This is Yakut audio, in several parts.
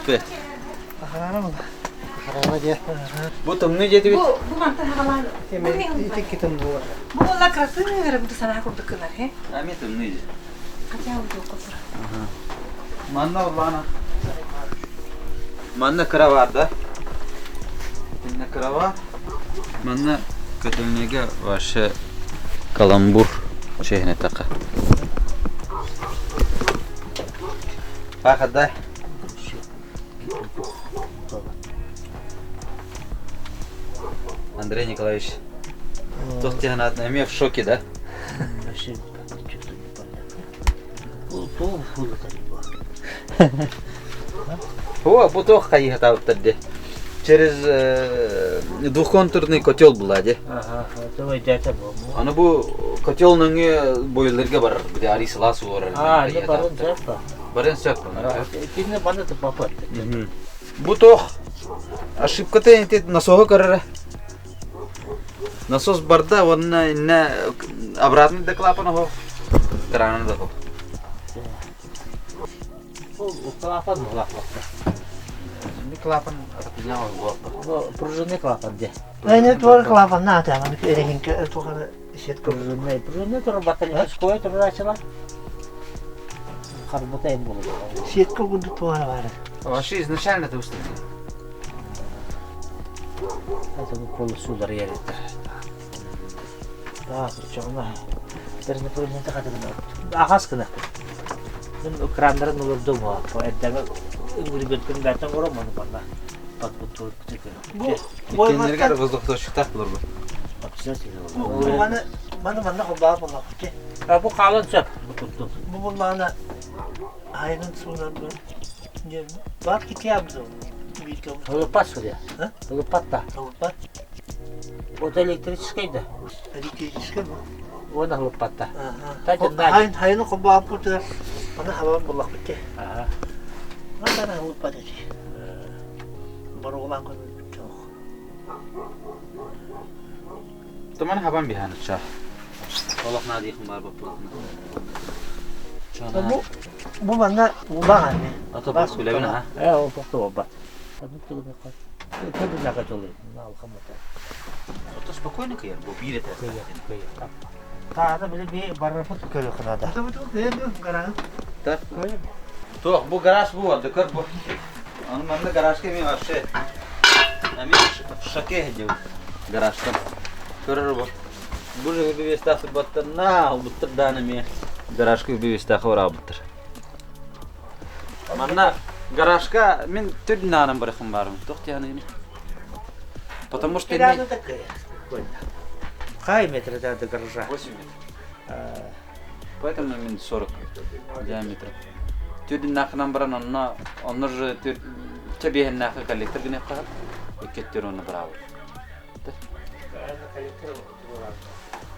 Кыт. Охрана була. Охрана дьэ. Бу тымныы дьиэтибит. Бу бу мантан хагалаан. Ити китим буолар. Бу буолла красивый бу санаа курдук гынар, he? Ами тымныы дьиэ. Хотя бы туох Манна Урлана. Манна кыра бар да. Итиннэ кыра бар. Манна көтөлнеге вообще каламбур чехне така. Пахада. Андрей Николаевич, туох диэн аатын эмиэ в шоке, да? Вообще что-то непонятно. О, бу туох хайыһатаабыттар дии. Через двухконтурный котел была дии. Ага, давай дядя бу. Аны бу котел нөҥүө бойлерге барар, били арый сылаас уу барар. А, не барын сөп па. Барын сөп. Итинне баны тупапат. Бу туох ошибката ити насоһу көрөрө. Насос барда уонна иннэ обратный да клапан оһо крана да оһо. Клапан клапан. Клапан Пружинный клапан де. Эне туар клапан на атаман эрехинке тухары сетка. Пружинный, пружинный тур батарейка турачыла. Харбата им булу. Сетка курдук туара бары. Вообще изначально это установили. Это бу полусудар yerdir. Да, причем Терне пружинный хатыгына. Ахас кына. Мен крандарын олордум ва. Эрдеме үгүрбөткөн бәтен ором аны бана. Пат бу тур Бу Иккеннерге воздухоточуктаах булар бу. Бу маны маны манна холбаа болла кутте. Бу қалын сөп. Бу курдук. Бу буллаана айнын суунан бу. Бар китиябыз ол. Бирге. Хылыппат судья. А? Хылыппат да. Толпа. Вот электрический да. Электрический бу. Уонна хылыппат да. Ага. Хайын хайын холбаа бутугар. Маны хабан болла кутте. Ага. Маны холбаа деди. Боругулан көрбүт жок. Туман хабан биһан ча. Олох наадыйхын бар баппылахна. Бу бу манна улаан. Ата бас билебин ha. Э, ол тоқты болбат. Көбі нақа жолы. Алқамата. Ото спокойно кыйар бу биир этэ. Тааны біле бе барапыт көрі қынада. Ата бу кыйын гаран. Так. Туох бу гараж бу арды көр бу. Аны манна гаражка мен вообще. Ами в шоке дел гаражтан. Көрөр бу. Бу же бивестах баттар на буттар даны ме. Гаражка бивестах ора буттар. Манна гаражка мен түр наным барахым барым. Туох тияны. Потому что Рядом такая. Қай метр это гаража? 8 метров. Поэтому мен 40 диаметр. Түрдін нақынан баран онна онна же түр чабиһен нақы коллектор гыне кахат. Иккеттер оны браво.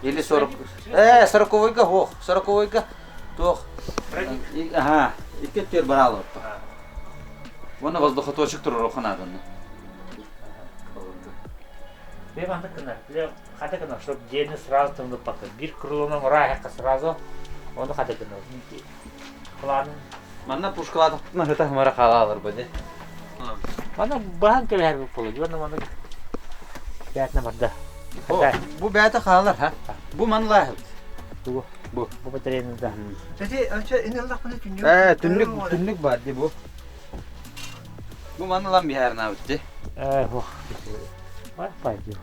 Или 40. 40-га хох, 40-га тох. Ага, иккеттер баралы. Оны воздухоточек турur оханадын. Бе мандык кына, биле хата кына, чтоб дені сразу тымдып бакы. Бир крылоның райхаққа сразу, оны хата кына. Планын. Манна пушкалатыктын хөтө хымара хаалалар бу де. Мана бахан келер бу полы. Жона мана бәтне барда. Бу бәте хаалар ха. Бу манла. Бу. Бу. Бу батареяны да. Эти ача инеллах мына түннүк. Түннүк түннүк бар ди бу. Бу манлан бихәрна битти. Э, ох. Бар пайды.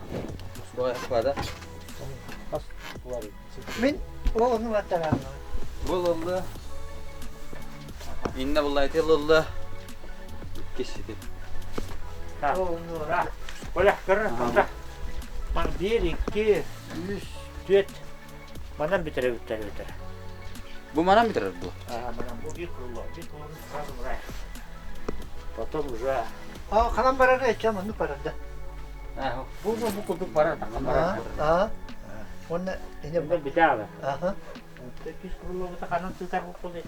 Бу бада. Бас булар. Мен ол оны баттарам. Бу лылы. Инне буллай лылы. Кесити. Ол оны Оля, көр, тақта. Ман 1 2 3 4 Манан битере битере битере. Бу манан битер бу. Ага, манан бу бир крыло, бир крыло сразу мурай. Потом уже А канан барар эче маны барар да. бу бу бу кудук барар, такан барар. А. Оны эне Эне битәле. Аха. Бир крыло бу таканан тытар бу кулды.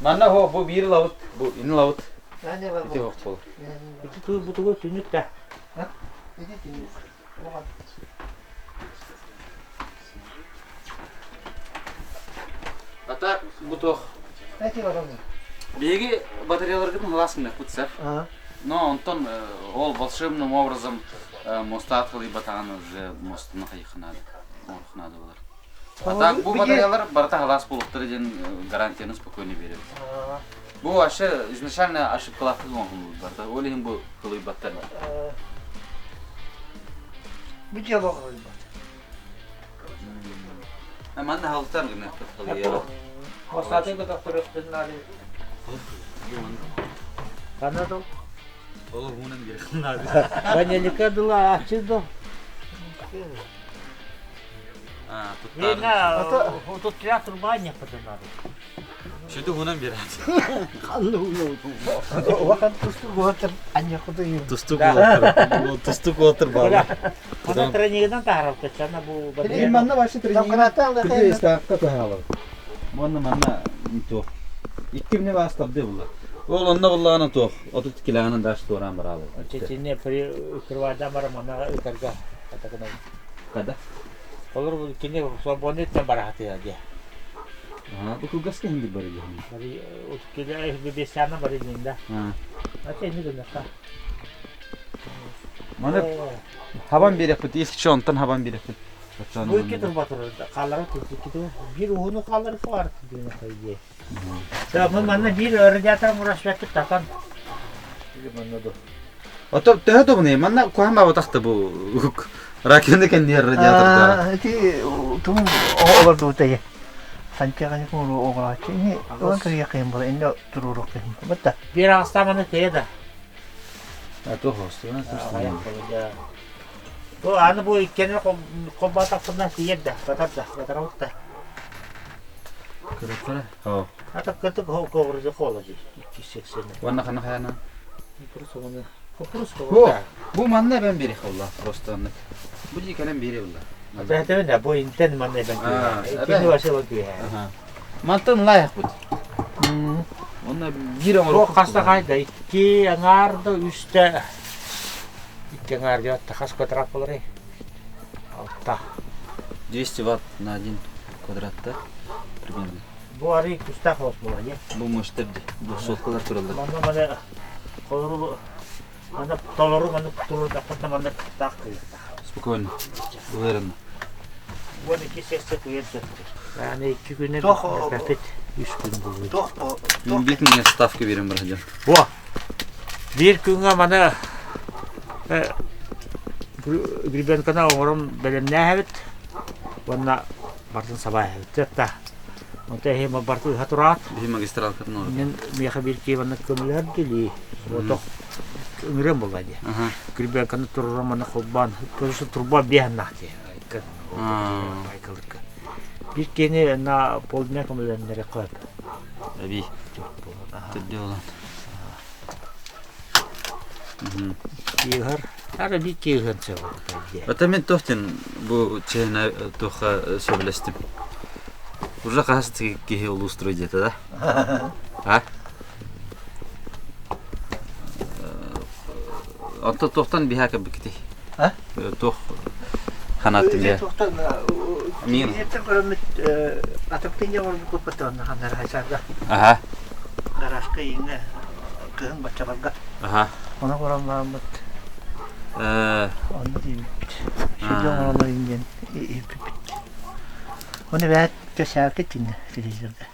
Манна хо бу бир лавыт, бу ин лавыт. Нане бар. Ити хок бол. Ити ту бу тугу түнүк да. Эти түннүк. Оған. Ата бу тох. Эти барам. Биги батареяларгытын халасың да кутса. А. Но онтон ол волшебным образом мостаат кылыйбатаҕын уже мостуна хайыхнаады. Оҥорохнаады болар. А так бу батареялар барыта халаас буолуохтара диэн гарантияны спокойно биэрэбит. Бу вообще изначально ошибкалаахтык оҥоһуллубут барыта. Ол иһин бу кылыйбаттар. Бу дьыала кылыйбат. Манна халтар гына кылыйара. Мостатын көтөхтөрөхтүн наады. Ханна дол? Ол уһунан биэрхин Банелика дыла аччы до. Тут театр баня надо. Сүтү уһунан биэрээт. Улахан тустук уотар аньахуду Тустук уотар. Тустук уотар баала. Ана тренигынан таһаралта чана бу Манна вообще тренинг ставка таһаалар. Манна манна туох. Икки мне бастарды булла. Ол онно буллаана туох. Отут килаанан даш туораан бараалы. Чечене при укрывайда бара манна ытарга атакына. Када? Олор кини свободный тен барахаты дия. Аа, бу кылгас киһинди бары дии. Бari уткиле бесяна бары динда. Ата эми гыннака. Маны хабан берекпит, илкче онтон хабан берекпит. Бу икки турба турар. Хаалара турбут бир уһуну хаалары бар диэн хайдee. Да, мы манна биир радиатор мурашпаппыт татан. Манна ду. Ото төһө добуный? Манна куһаан баабатахта бу раковина кэнниэр радиаторда. Ити тум олордубута Сантьяго куру оҕолооччу ини ылан кырыйа кыйын була инне туруоруох кыйын бутта. Биир аҕыстааманы кыйа да. А то хостуна Бу аны бу иккени холбоотохпуна тиийэр да, батар да, батарабыт да. Көрөттөрө. Оо. Ата кытык көҕүрүзэ хола дии. 280. Уонна хана хаяна. Купурус Бу бу манна эбэн биэрэх болла просто аннык. Бу дии кэлэн биэре булла. Бэтэбин бу интен манна эбэн күйэ. Иккини васила күйэ. Мантан лайық бут. Онна биир оҥоро. Бу хаста хайда икки аҥаарда үстэ икки аҥаар диэт хас квадрат болар алта. 200 ватт на один квадрат да примерно. Бу арый кустаах хос буолар дии. Бу мощтер ди. Бу соткалар тураллар. Манна маны холору манна толору манна турурдахпытына манна таах кыйыктаах. Спокойно. Уверенно. 12 сессия кыйар сөптөр. Яны икки күнү бэпит үс күн булуй. Мен бир күнгө ставка берем бар Бу биир күҥҥэ маны гребенканы оҥорон бэлэмнээһэбит уонна бартын сабааһабыт да Онто эһи барты ыһа тураат. Биһи магистралкатын олорор. Мин миэхэ биир киһи манна көмөлөһөр дии. Отох ыҥырыам буолла дии. Гребенканы турурам манна холбоон, просто турба биэһэннах дии. Байкалырга. Биир киһини на полдня көмөлөһөннөрө қойып. Эби. Түрдө olan. Киыһар. Ара биир киыһын сөбө. Ата мен тохтен бу чehне тоха сөбүлэстим. Уже хас киһи улуустрой диэтэ да? А? Онто тохтан биһа кэбикити. А? Тох ханаттым я. Мин. Көрөмүт атыктын оҥорбут куппатыанна ханнара хайсарга. Аха. Гаражка иҥҥэ кыһын баччаларга. Аха. Ону көрөн бараммыт онно тиийбиппит. Сиргэ оҥороллор диэн иһиппиппит. Оны бэт кэсээки тинне телевизорга.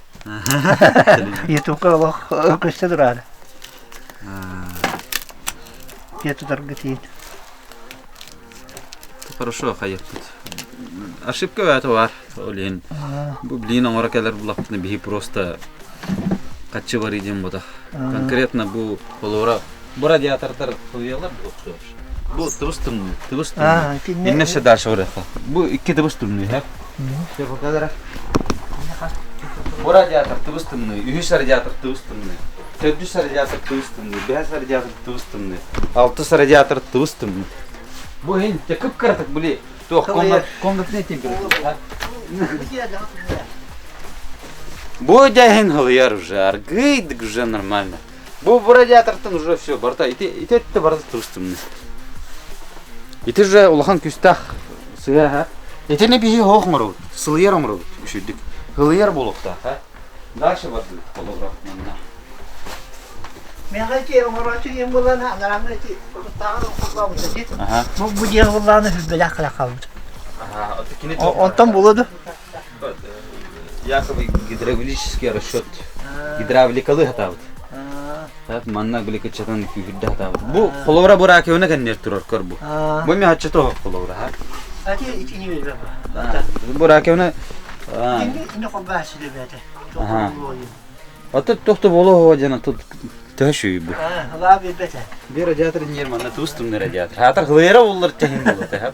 Ютубка олох көстө турар. Дьиэ тутарга тиийин. Хорошо хайыппыт. Ошибка баата бар. Ол иһин бу блин оҥоро кэлэр буллахпытына биһи просто хаччы барыы диэн бута. Конкретно бу холуора бу радиатордар суруйалар охсуор. Бу тыбыс тымныы, тыбыс тымныы. Инне все дальше барыахха. Бу икки тыбыс тымныы, һэ? Все показара. Бу радиатор тыбыс тымныы, үһүс радиатор тыбыс тымныы, төрдүс радиатор тыбыс тымныы, бэһис радиатор тыбыс тымныы, алтыс радиатор тыбыс тымныы. Бу иһин кып-кыратык били туох комнатный температура. Бу дьэһин халыйар уже, аргыйдык уже нормально. Бу бу радиатортан уже все, барта ити ити өттө барыта тыбыс тымныы. Ити же улахан күстэх сыа Итини биһи хоох оҥоробут, сылыйар оҥоробут үчүйдүк. Ылыйар буолуохтаах, а? Дальше бардыбыт холобура манна. Миэхэ ити оҥорооччу диэн буоллаҕына анарааҥҥы ити урутааҕы холбообута дии. Бу бу диэн буоллаҕына сүрбэлээх кэлэ хаалбыт. Онтон булуо дуо? Якобы гидравлический расчет. Гидравликалы хатаабыт. Манна били кыччатан күүһүрдэ хатаабыт. Бу холобура бу раковина кэннигэр турар көр бу. Бу ми хачча тоһох холобура. Ати итини билбэм. Бу раковина Ини холбаа сүлүбэтэ. Ата тохто боло диэн тут төһө шүйбү. Лаа билбэтэ. Би радиатор ньиэр манна туус тымны радиатор. Хаатар хылыйара буллар тэһин болот.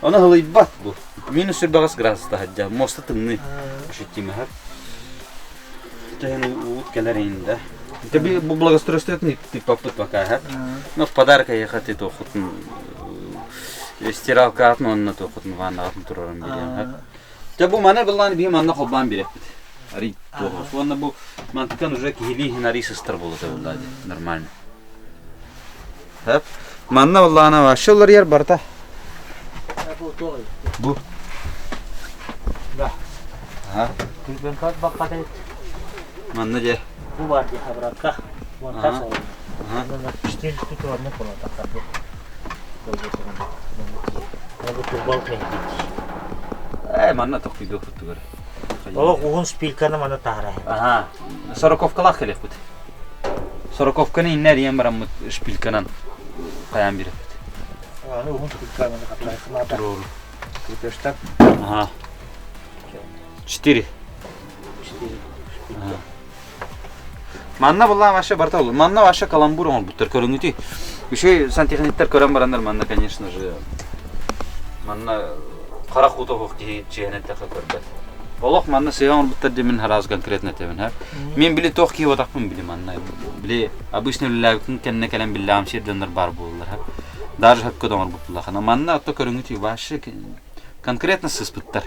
Оны хылыйбат бу. Минус 48 градус таһырдьа. Моста тымныы. Ощутимо. Тэһин уут кэлэр инде. Тебе бу благоустройствотын тыппаппыт пока. Ну, в подарок я ты тохутун стиралка атын онно тохутун ваннаҕатын турарым билиэм. Дьэ бу маны былаан биһи манна холбоон бирэппит. Арый туох. Уонна бу мантыкан уже киһилии иһин арый сыстар буолута буолла нормально. Хөп. Манна буллаана вообще уларыйар барыта. Бу. Да. Ага. Күлбэнкат баппата Манна дьэ. Бу бар дии хабыракка. Монтаж Ага. Ага. Четыре штуки в одну комнату. Э, манна тохтуйдуох тугар. Олох уһун шпильканы маны таһара. Ага. Сороковкалаах кэлиэхпит. Сороковканы иннэр ийэм бараммыт шпильканан хайаан бирэппит. Аны уһун шпильканы каплайсылаата. Крепештар. Ага. Четыре. Четыре шпилька. Манна буллаан вообще барта ол. Манна вообще каламбур оҥорбуттар көрүҥүтүй. Үчүгэй сантехниктар көрөн бараннар манна, конечно же, манна харах уута суох киһи чиэһинэ эттэххэ көрбөт. Олох манна сыһа оҥорбуттар диэн мин араас конкретно этэбин һэ. Мин били туох киһи буотахпын били манна. Били обычно үлэлээбитин кэннэ кэлэн биллэҕим сир дьоннор баар буолаллар һэ. Даже хөпкө да оҥорбут буллахына. Манна отто көрүҥүтүй вообще конкретно сыспыттар.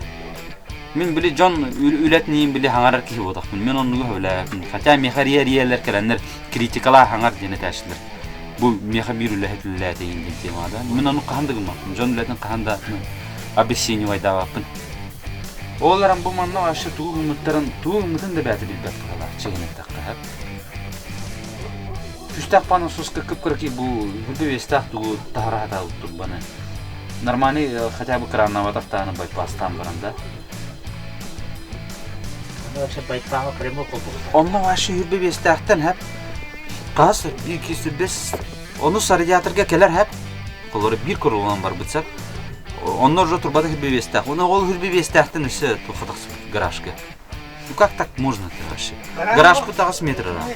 Мин били дьон үлэтин били хаҥарар киһи буотахпын. Мин оннугу сөбүлээбэппин. Хотя миэхэ эрийэ-эрийэлэр кэлэннэр критикалаа хаҥар диэн этээччилэр. Бу миэхэ биир үлэһит үлэлээтэйин диэн темаҕа да. Мин ону хаһан да гыммаппын. Дьон үлэтин хаһан да обесценивайдаабаппын. Ол эрэн бу манна вообще тугу гыммыттарын, тугу гыммытын да бэйэтэ билбэт быһыылаах чиҥин эттэххэ. Түстээх паносуска кып-кыракый бу үрдү вестаах тугу таһара хатаабыт турбаны. Нормальный хотя бы краннаватах тааны байпастаан баран да. Вообще байпаҕа прямой холбуктар. Онно вообще үрдү вестаахтан хэп хас биир киирсүрбэс ону радиаторга кэлэр хэп холоро биир курулунан барбыт сап. Онно уже турбата хүрбе вестаах. Оны ол хүрбе вестаахтан өссө туха тахсыбыт гаражка. Ну как так можно-то вообще? Гараж 8 метр ыраах.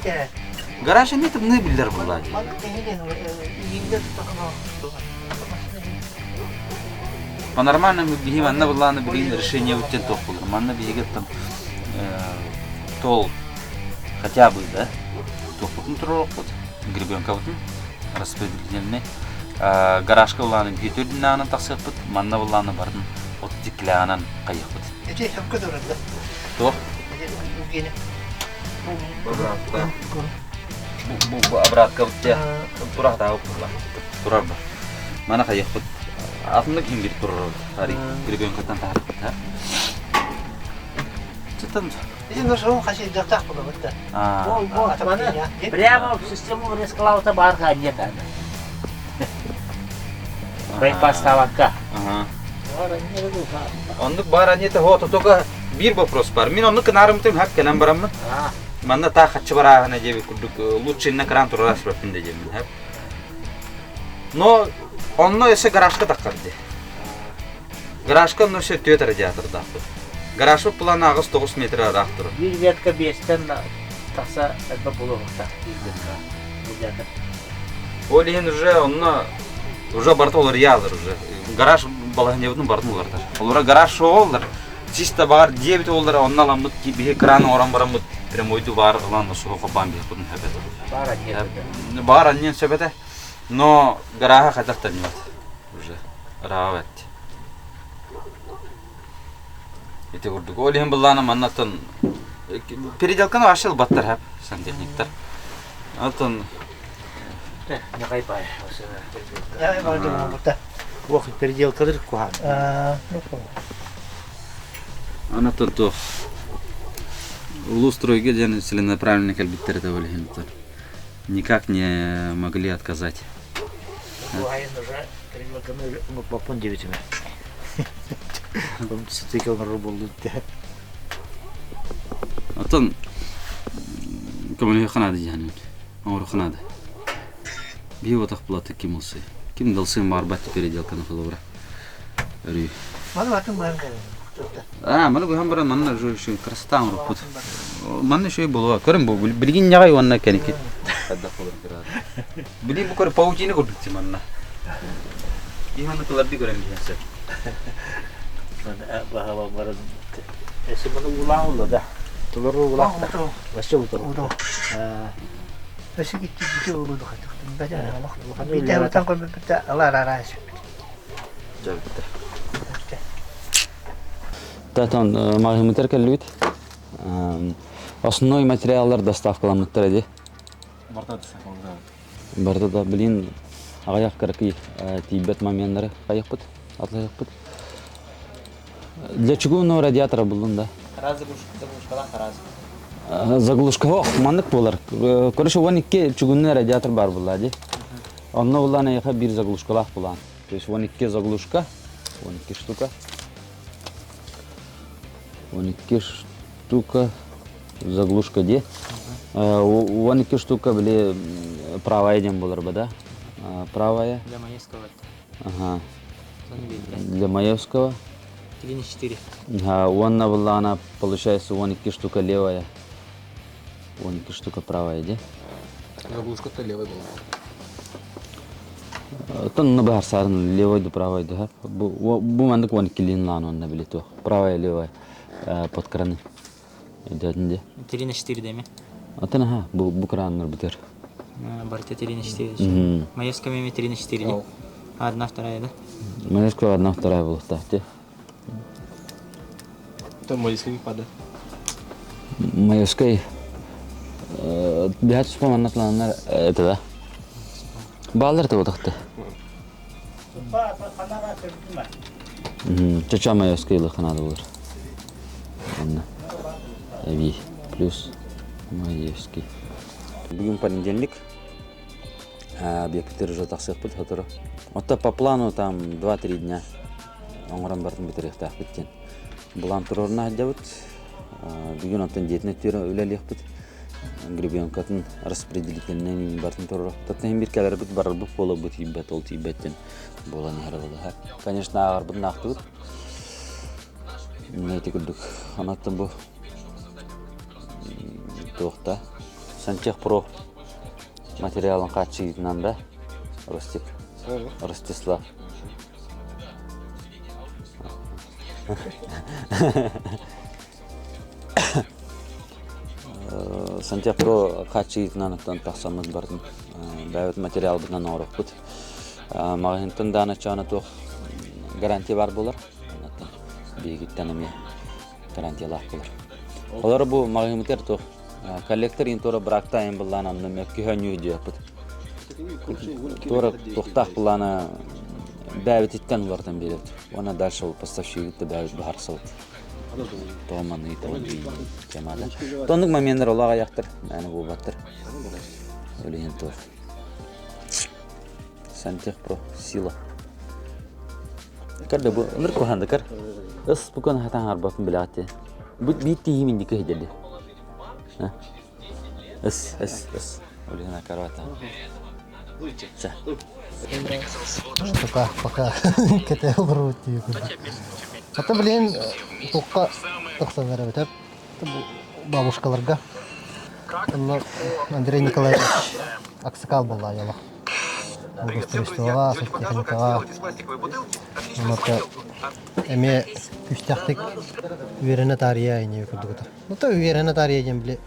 Гараж эмиэ тымныы биллэр буолла дии. По-нормальному биһи манна былааны билигин решение үттен туох булар. Манна биһиги там тол хотя бы да туохпутун туруохпут гребенкабытын распределительный гаражка былааны биһи төрдүнээнэн тахсыахпыт манна былааны барын от дикилээнэн хайыахпыт. Ити сөпкө турар да? Туох? Ити Обратка. Бу бу обратка те турахтаабыт була. Турар бу. Мана хайыахпыт. Атыннык ингир турар. Ари гребенкаттан таһарбыт ha. Чытын. Ити носорон хасыйдахтаах буолабыт да. Прямо в систему ресклаута барга нет. Байпаставакка. Ага. Оннук баар аньыта хо только биир вопрос бар. Мин оннук кынаарымытым хап кэлэн бараммын. Манна таа хаччы барааһына диэбит курдук лучше инна кран турар аспаппын да диэммин хап. Но онно өссө гаражка таххар дии. Гаражка онно өссө түөрт радиатордаахпыт. Гаражпыт плана 8-9 метр ыраах турар. Биир ветка биэстэн тахса элбэх буолуохтаах. Ол иһин уже онно уже барыта уларыйаалар уже. Гараж балаһынньабытын барытын уларытар. Олора гараж шоу чисто баар диэбит уоллара онно аламмыт биһи кран оҥорон бараммыт прямойду баар ылан суһу холбоон биһикпитин сөп этэ. Баар анньыан Баар анньыан сөп этэ. Но гарааһа хайдах да анньыбат. Уже ырааҕа бэрт. Ити курдук. Ол иһин былаана маннаттан переделканы вообще ылбаттар хэп сантехниктар. Оттон Ньахай бай. Ньахай бай буолбута. Ох, переделкалар куһаан. Анаттан туох улуус стройга диэн целенаправленно кэлбиттэр этэ ол иһин. Никак не могли отказать. Бу айын уже тренировканы оҥорбоппун диэбитим. Сытыйка оҥорор буоллун дии. Оттон көмөлөһүөххэ наада дьаһанын. Оҥоруохха наада. Биһи отах булаты ким ылсый? Ким да ылсыан баҕарбат переделканы холобура. Өрүү. Маны батын быһан кэлин. А, маны быһан баран манна уже еще красота оҥорбут. Манна еще буолуо. Көрүн бу билигин ньаҕай уонна кэники. Хайдах болор кыраат. Билигин бу көр паутина курдук манна. Биһи манна кыларды көрөн биһэн сөп. Баһаба баран Эси маны улаан улла да. Толору улаан. Вообще утару. Өссө киччи улуу хатыктым. Бәдә олох. Битэ утан көрбүттэ алар араа сөппүт. Татон маҕаһыыммытыгар кэллибит. Основной материаллар доставкаламмыттар ди. Барыта да блин аҕыйах кыракый тиийбэт моменнары хайыхпыт, атлаһыахпыт. Для чугунного радиатора буллун да. Заглушкалаах араас. Заглушка ох, маннык буолар. Короче, 12 чугунный радиатор бар буолла ди. Онно булан эйиэхэ биир заглушкалаах булаан. То есть 12 заглушка, 12 штука. 12 штука заглушка де. 12 штука били правая диэн буолар ба да? Правая. Для Маевского. Ага. Для Маевского. 3 на 4. Ага, уонна буллаана получается 12 штука левая. 12 штука правая де. Заглушка-то левая была. Оттон баһар левой да правой да. Бу бу маннык 12 лин лаан онна били туох. Правая левая под краны. Өйдөөтүн де. 3 на 4 деме. Оттон аха бу бу краннар бутер. Барыта 3 на 4. Маевская меме 3 на 4. Одна вторая, да? Маевская одна вторая была, те. Там Маевский падает. Маевскай биһат споманнатланнар это да. Баалар да утахты. Чача Маевскай лыханады булар. Онна. Эви плюс Маевский. Бүгүн понедельник. Объекттер уже тахсыахпыт сотору. Отто по плану там 2-3 дня оҥорон бартын бүтэриэхтээхпит диэн. Былаан туруорна сылдьабыт. Бүгүн оттон дьиэтин өттүгэр үлэлиэхпит. Гребенкатын распределительнэй бартын туруорахпыт. Иһин бир кэлэрбит барарбыт буоларбыт тиийбэт, ол тиийбэт диэн буолан иһэр балаһа. Конечно, ааҕарбытын аахтыбыт. Ити курдук. Онон бу туохта Сантехпро материалын хааччыйытынан да Ростик Ростислав Сантехпро хааччыйытынан оттон тахсаммыт бардым бэйэбит материалбытынан оҥоруохпут маҕаһыынтан даана чаана туох гарантия баар буолар биһигиттэн эмиэ гарантиялаах буолар олор бу маҕаһыыммытыгар туох коллектор интура брактаайын былаан онно мөккүһөнүү диэппит туора туохтаах былаана бэйэбититтэн уларытан биэрэбит уонна дальше ол поставщигыт да бэйэбит быһаарсабыт тоҕо манныгы тоҕо темада тоннук моменнар олох аҕыйахтар мээнэ буолбаттар ол иһин туох сантехпро сила көр да бу ыныр куһаанда көр ыс букан хатаан арбатын билэҕит бу биир тииһим индики сидэлли Ыс, ыс, ыс. Ульяна Карата. Пока, пока кэтэһэ олорбут дии Хата билигин туохха тахсан эрэбит бабушкаларга онно Андрей Николаевич аксакал буолла айылах благоустройствоҕа сантехникаҕа онно эмиэ күстээхтик үөрэнэ таарыйа ини курдук Ну то үөрэнэ таарыйа диэн били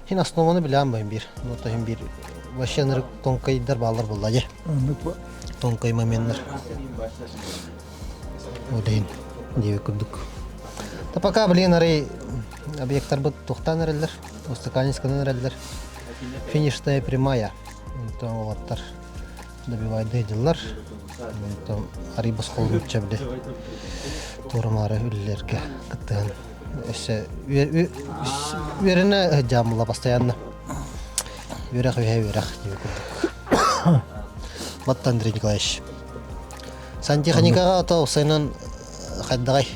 Хин основаны билээн байым биир. Ну то хин биир вообще ынырык тонкайдар бааллар буолла дьэ. Тонкай моменнар. Ол диэбит курдук. Да пока блин арай объекттарбыт туохтаан эрэллэр, устаканисканан эрэллэр. Финишная прямая. Онтон уолаттар добивайдыы дьыллар. Онтон арый босхолунча били туора-маары үлэлэргэ кыттыһан өссө үөрэнэ сылдьааммыла постоянно. Үөрэх үһэ үөрэх диэби курдук. Матта Андрей Николаевич. Сантехникаҕа ото усайынан хайдаҕай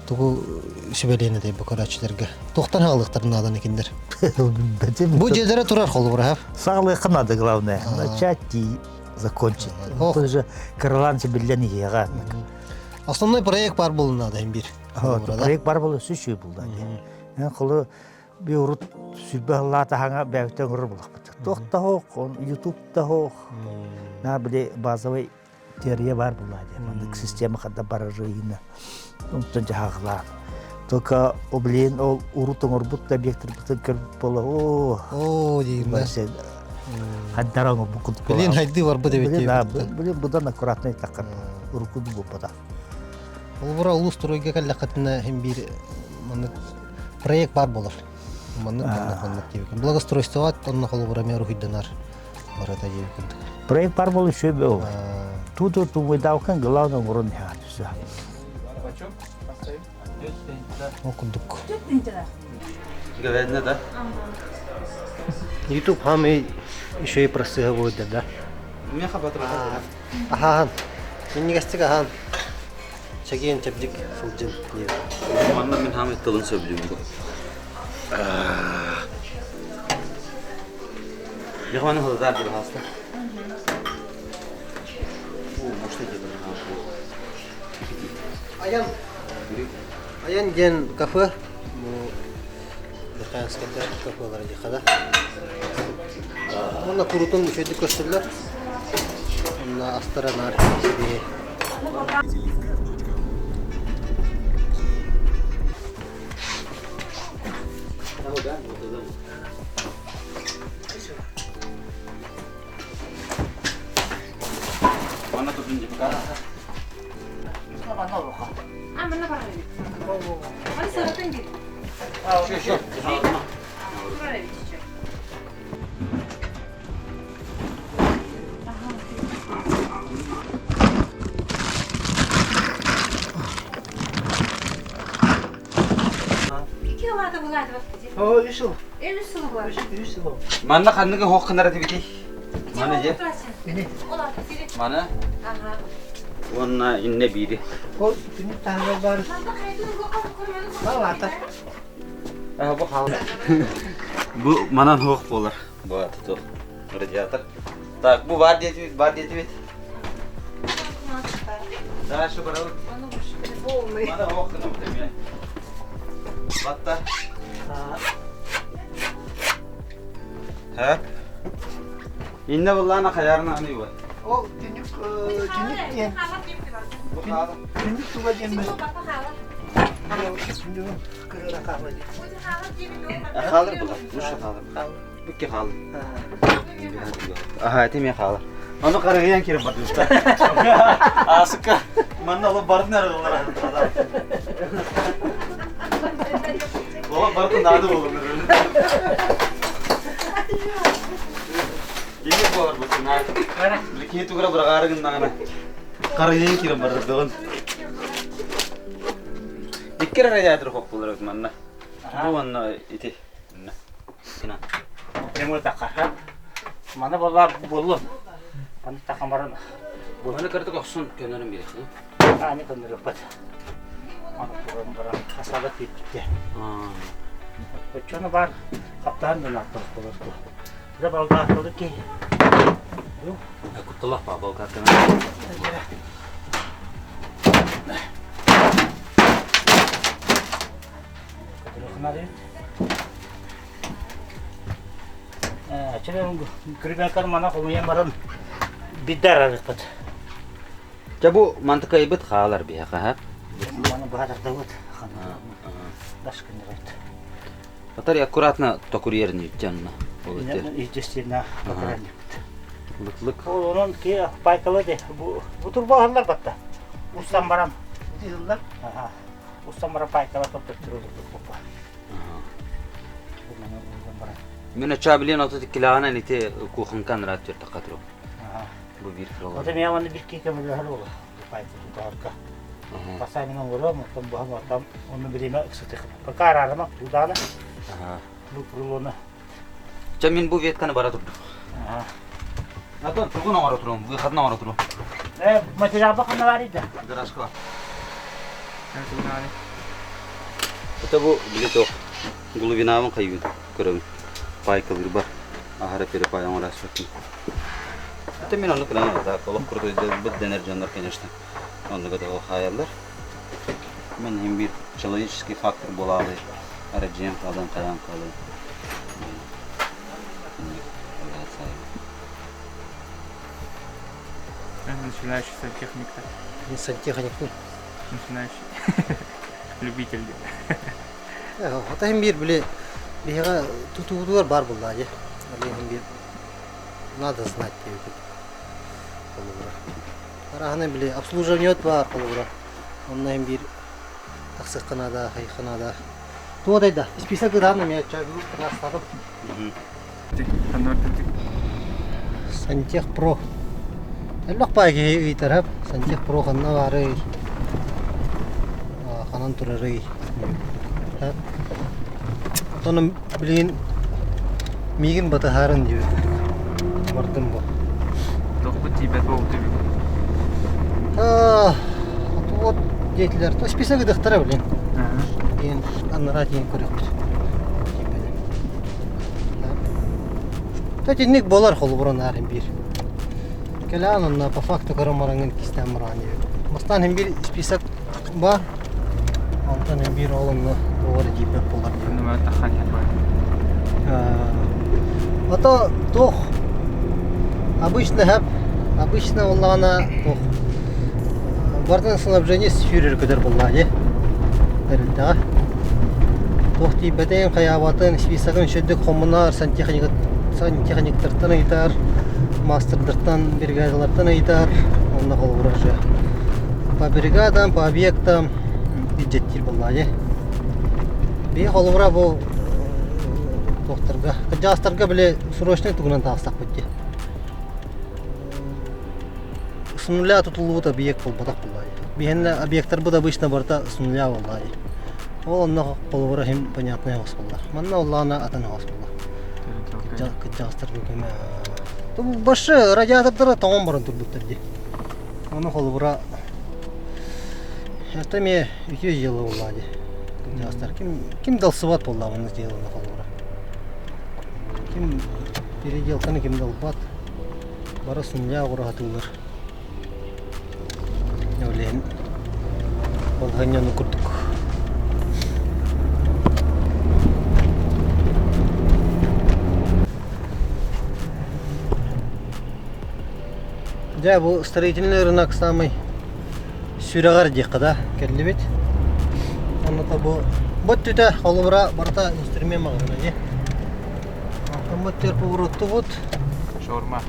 тугу сүбэлиэн этэй бу көрөөччүлэргэ? Туохтан хаалыахтарын нааданы кинилэр? Бу дьиэлэрэ турар холобура. Саҕалыахха наада главное. Начать и закончить. Ол же кыралаан биллэн иһиэҕэ. Основной проект бар буолун наада биир. Проект бар буолун сүчүй булда. Эн холу би урут сүрбэ сыллаата хаҥа бэйэбитин оҥорор буоллахпыт. Туох да суох, YouTube да суох. На били базовый теория баар буолла диye. Маннык система хадда барарыйына. Онтон дьаһаҕлаан. Только о блин ол урут оҥорбут да объекттарбытын көрбүт буола оо. Оо диир да. Хаддара оҥорбут курдук. Блин хайды барбыт эбит диye. Блин будан аккуратно таккар. Урукку буолбата. Ол бура улус стройга кэллэххитинэ иһин биир маннык проект баар буолар. Маннык маннык маннык диэбиккин. Благоустройствоҕа онно холобура эмиэ уруһуйданар барыта диэбиккин. Проект бар буолу үчүгэй буолар. Ту-ту тумуйдаукан главное оҥорон иһэр всё. Ол курдук. Говядина, да? YouTube хам еще и простыга будет, да? Меха батыр. Аһаан. Минньигэстик аһаан. Чэгиэн чэбдик сылдьын диэн. Манна мин хаамый тылын сөбүлүүбүн. Яхваны хылдар дип хаста. Аян. Аян диэн кафе. Бу Михайловскайдар кафелара диэхэ да. Уонна курутун үчүгэйдик көрсөллөр. Онно астара наар сибиһи. Манна турдун дьипка. А, манна барар эбит. Маны сыратын дии. Турар эбит чэ. Ики ылаата булаата О, үс сыл. Үс сыл буолар. Үс сыл. Манна ханныгы хоох гынара тибити? Маны же. Маны. Ага. Уонна инне биири. Ол күнү таһыгар бар. Балата. Э, бу хал. Бу манан хоох буолар. Бу аты радиатор. Так, бу бар диэтибит, бар диэтибит. Дальше барабыт. Маны хоох гынабыт эмиэ. Батта. Һэ? Инне буллаана хайарына аныйба. Ол түнүк түнүк диэн. Түнүк туга диэн бу. Түнүгүн кырыла хаалла диэн. Хаалар була. Уша хаалар. Букки хаалар. Аха, это мен хаалар. Ону қарағиян кирip бардыбыта. Асыкка манна оло бардын арылар. Ола бардын ады болur. Кини болар бу сына. Били тугра бырағарыгын нағана. Қарағиян кирip бардыгын. Икки радиатор хоқ болар манна. Бу манна ити. Кина. Прямой такка. Мана болар боллун. Маны такка баран. Маны кырдык охсун көнөрүм бирек. Аны көнөрөппөт. Аны туран баран асалат битте. Очону бар каптаан да наттар болор. Бire балга ки. Кутталах ба балка Күрбәкәр мана хомуян баран биддар арыппыт. Ча бу мантыкайбыт хаалар биһэхэ ха. Маны баһадардабыт. Баш күннәрбит. Батар аккуратно токурьерни жанна. Ол этер. Естественно, батаран. Лык-лык. Ол онон ки пайкалы де бу бу турбалар батта. Устан баран. Дилер. Аха. Устан баран пайкала топтоп турду бу. Мен ача билен ото тикилаана ните кухонкан рат төртө катыру. Бу бир крыло. Ота мен аны бир кеке мөлөр болу. Пайка тутарка. Басайнын оңоро, мутон буха матам, оны биреме ыксытык. Пока арарама тудана. Ага. Бу крылоны. Чэ мин бу ветканы бара турдум. Атын тугун оҥоро туруом, выходын оҥоро туруом. Э, материалба ханна бар ида? Гаражка бар. Это бу били туох глубинабын хайыыбын көрөбүн. Пайкалыырбар аһара перепай оҥораспаппын. Это мин оннук гынан так олох крутой быт дэнэр дьоннор, конечно, оннуга да хаайаллар. Мен иһин биир человеческий фактор буолаалы арадьыйан хаалан хайаан хаалан Начинающий сантехник-то. Не сантехник. Начинающий. Любитель. Хата иһин биир били биһиэхэ тутуутугар баар буоллаа дии. Ол иһин биир надо знать диэбит. Холобура. Араһына били обслуживание баар холобура. Онно иһин биир тахсыахха наада, хайыахха наада. Туох да список ыытаан эмиэ ыраастаатым. Сантехпро. Элбэх баай киһи ыйытар Сантехпро ханна баарый? Ханан турарый? Оттон билигин миигин батыһаарын диэбит курдук. Бардым бу. Тохпут тиийбэт буолбут эбит. Вот диэтилэр. То список ыдыхтара блин. Диэн анараа диэн көрүөхпүт. То итинник буолар холобура наар биир. Кэлээн онно по факту көрөн бараҥҥын кистээн бараҕын диэбит. Бастаан иһин биир список баар. Онтон иһин биир ол онно туох эрэ тиийбэт буолар диэбит. А то туох обычно хэп обычно буоллаҕына туох барытын снабжение сүүрэр көтөр буоллаҕа дии тэрилтэҕэ. Туох тиийбэтин, хайаабатын, списогын үчүгэйдик хомунар, сантехник сантехниктартан ыйытар, маастардартан, бригадалартан ыйытар, онно холобура уже по бригадам, по объектам илдьэттиир буоллаҕа дии. Биһи холобура бу туохтарга, кырдьаҕастарга били срочный тугунан таҕыстахпыт дии. С нуля тутуллубут объект буолбатах буоллаҕа дии. Биһиэннэ объектарбыт обычно барыта с нуля буоллаҕа дии. Ол онно холобура иһин понятнай оҕус буолла. Манна оллаана атын оҕус буолла. Кырдьаҕастарга көмө. Башы радиатордара тоҥон баран турбуттар дии. Ону холобура это эмиэ үтүө дьыала буоллаҕа дии. Кырдьаҕастар ким ким далсыбат буоллаҕа маннык дьыаланы холобура. Ким переделканы ким да ылбат. Бары с нуля оҕураһатыылар. Ол балаһыанньаны курдук. Дьэ, бу строительный рынок самый сүрэҕэр диэххэ да кэллибит. Онно бу бу өттүтэ холобура барыта инструмент маҕаһыына дии. Онтон терпуруттубут. Шаурма.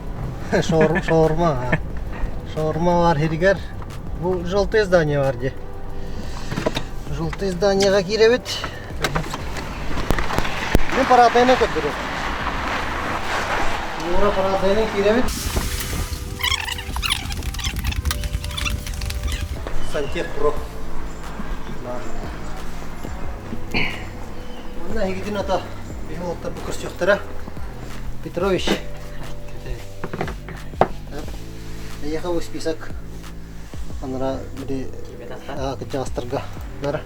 Шаурма. Шаурма бар хиригэр. Бу желтое здание бар дии. Желтое зданиеға киирэбит. Мен парадайынан көрдөрөм. Ура парадайынан киирэбит. Сантехпро. Манна эһигитин ата биһи уолаттар бу көрсүөхтэрэ. Петрович. Эйиэхэ бу список анара били кырдьаҕастарга нара.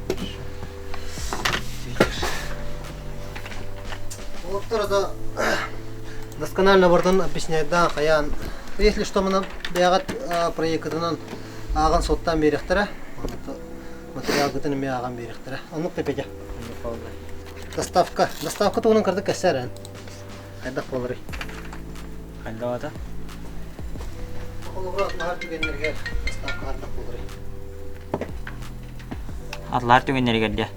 Уолаттар ата досконально барытын объясняйдаан хайаан если что мына бэйэҕит проеккытынан ааҕан суоттаан биэриэхтэрэ. Материалгытын эмиэ ааҕан биэриэхтэрэ. Оннук да Петя. Доставка. Доставка туһунан кырдык кэссээр эн. Хайдах буоларый? Хайдах Холобура атлаһар түгэннэригэр доставка хайдах буоларый? Атлаар түгэннэригэр дьэ.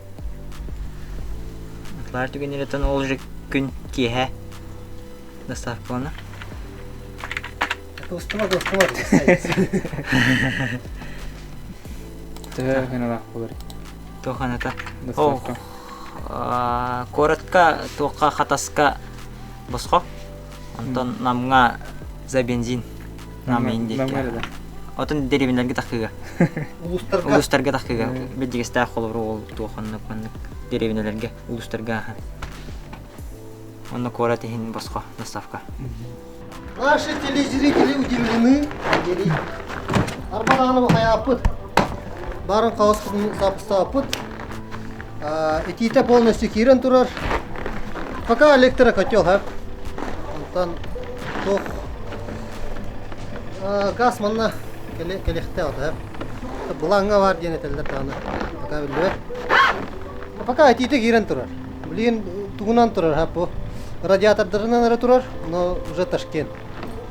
Атлаар түгэннэриттэн ол же күн киэһэ доставкалана. Кустума кустума Төһө гыналаах буолар? Туоханата? Доставка. Куоратка туохха Хатаска босхо. Онтон Намҥа за бензин. Нам иин диэки. Отон дэриэбинэлэргэ тахыыга. Улуустарга. Улуустарга тахыыга. Билдьигэстээх холобур ол туох оннук маннык дэриэбинэлэргэ улуустарга аха. Онно куорат иһин босхо доставка. Наши телезрители удивлены. Арбадааны хайааппыт. Барын хаоскутун сапыстааппыт. Итиитэ полностью киирэн турар. Пока электрокотел, ха. Онтон туох газ манна кэлиэхтээх ха. Былааҥҥа баар диэн этэллэр даҕаны. Пока биллибэт. Пока итиитэ киирэн турар. Билигин тугунан турар ха бу радиатордарынан эрэ турар, но уже Ташкент.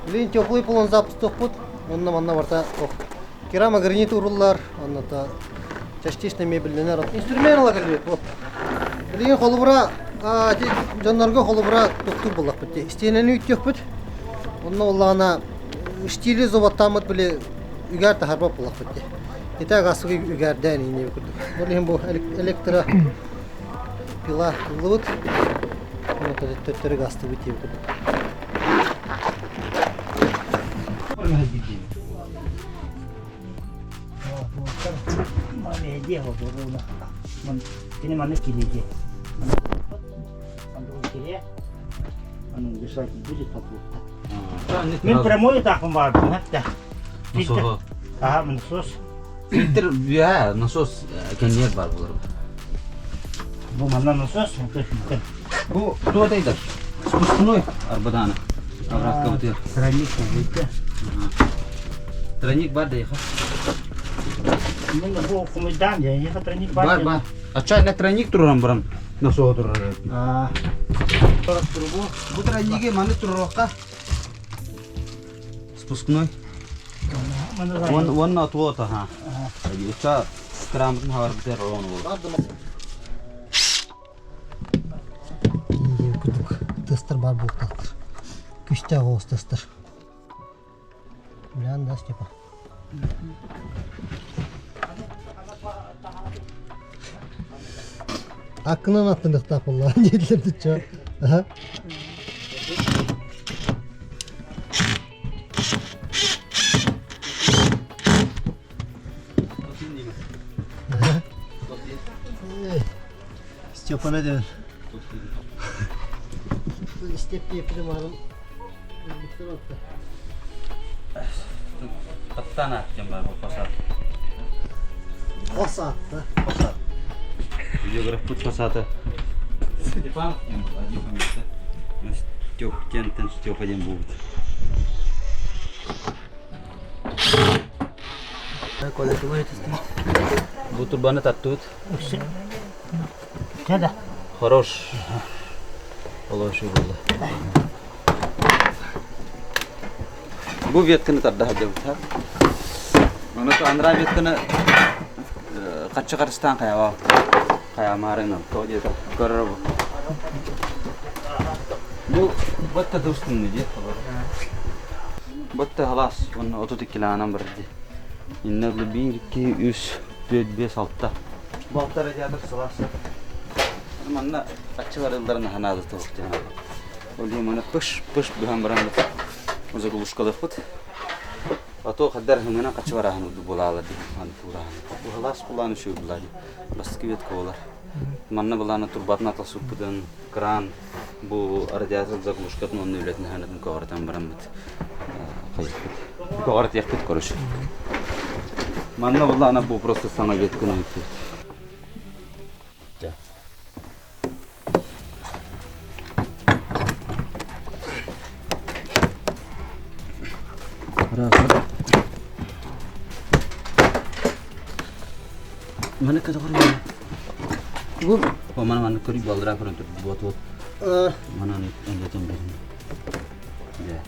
Билигин теплый полон запустуохпут, онно манна барта керамогранит уруллар, онно частично мебельленер. Инструмент ала кэлбит вот. Билигин холобура дьоннорго холобура туктур буллахпыт дии. Истиэнэни үттүөхпүт. Онно улаана штили зоботтааммыт били үгээр таһарбат буллахпыт дии. Итак асыгы үгээрдээн ииннии курдук. Ол иһин бу электро пила ыллыбыт. Төттөрү гастыбыт диэбит курдук. Кини манна кириэти. Мин прямой этапым бар, да. Насоһу. Ага, насос. Фильтр үөһэ насос кэнниэр бар булар. Бу манна насос, это фильтр. Бу туох этэй Спускной арбадааны. Обратка бытыар. Тройник видите? Тройник бар да еха. Мен бу кумайдан я, еха тройник бар. Бар бар. Ача не тройник тураран баран насоһу турар. А. Бу тройниги маны тураракка Спускной. Вон вон отвод ага. Уча крамытын хабарбытер он ол. Курдук тестер бар буолтаахтар. Күстээх оҕус тестер. Блян да, Степа. Аккынан аттыныктаах буолла диэтилэр дучча. Аха. Степана ден. Степ диэппитим арын Аттан аттен бар бұл фасад. Хос атта. Фасад. Видеограф фасады. Степан, Степ, тен Степа ден будет. Бу турбаны таттыбыт. Да. Хорош. Олошу булла. Бу ветканы тарда сылдьабыт. Оны анараа ветканы хаччы харыстаан хайаба хайамаарынан то диэтэ көрөр бу. Бу батта тустунну дии. Батта халас уонна 32 лаанан бар дии. Инне 1, 2, 3, 4, 5, 6. Бу алта радиатор сылаас. Манна аччылар ылларына ханаады туох диэн. Ол иһин маны пыш пыш быһан баран заглушкалыахпыт. А то хаддар хымынан хачы бараһын булаалар дии маны туурааһын. Бу халаас булаан үчүгэй булаа дии. Бастакы ветка буолар. Манна былаана турбатын аталсыппытын кран бу радиатор заглушкатын онно үлэтин хаанатын көҕөрөтөн бараммыт хайыппыт. Көҕөрөтүөхпүт короче. Манна булаана бу просто саҥа ветканы ыыппыт. Маны кытыгыр Бу мана маны көрүй балдыра көрөн тур. Вот вот. Манан эндетен берин. Да.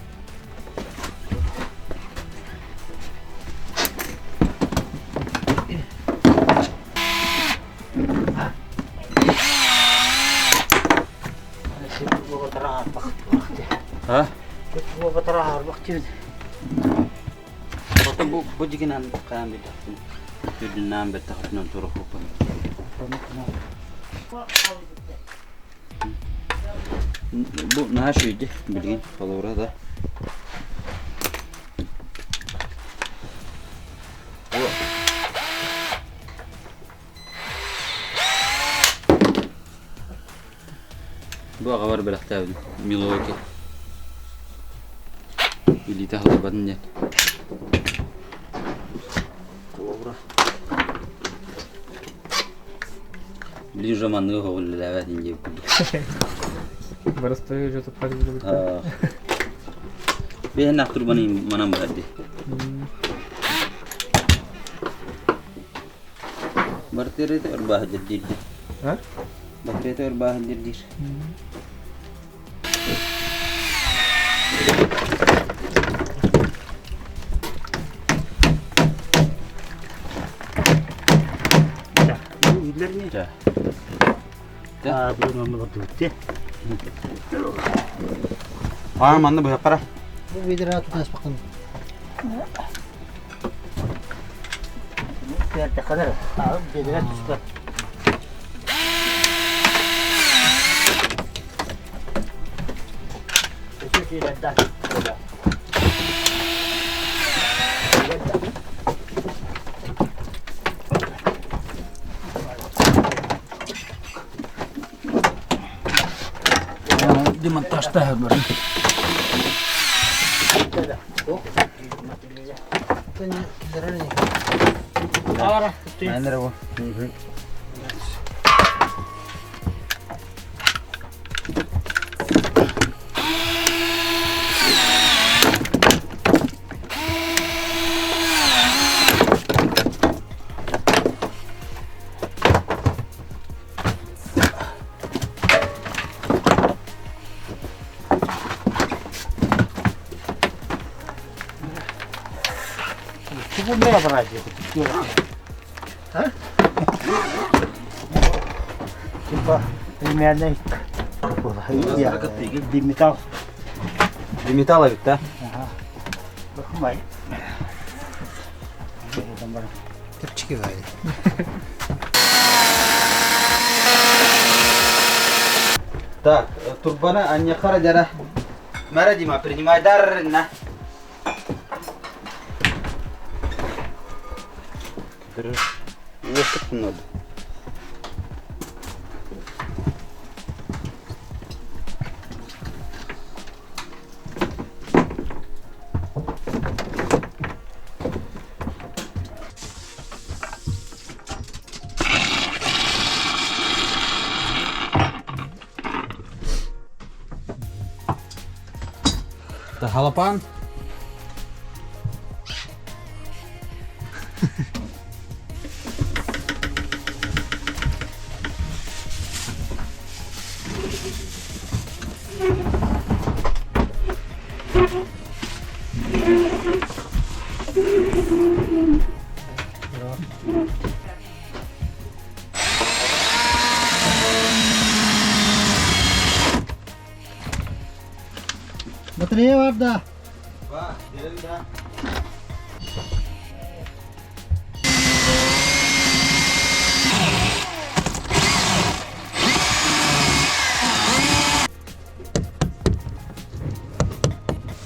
А? Бу бу дигинан каан битахтын. Түрдүннан беттахтын турухуппун. Бу наһаа үчүгэй билигин холобура да. Бу Бу аҕабар бэлэхтээбитим. Милоки. Илиитэ халыйбатын диэн. Кобра. Билигин уже манныгы көҕүллээбэт диэн курдук. Барыстары уже туппат билбит. Бэһэн турбаны манан быһар дии. Батареята ырбааһы диир диир. Батареята ырбааһы диир диир. Аа, манна быһаххара. Бу видеоға тутаспақын. Демонтажтаһы бар. Мэнэр бу. Типа примерно биметалл. Биметалл эбит да? Ага. Чэпчэки баайы. Так, турбана аньяхара дьара. Мэра Дима, принимай дар на. Уоскут надо. Халапан. Батарея бар да.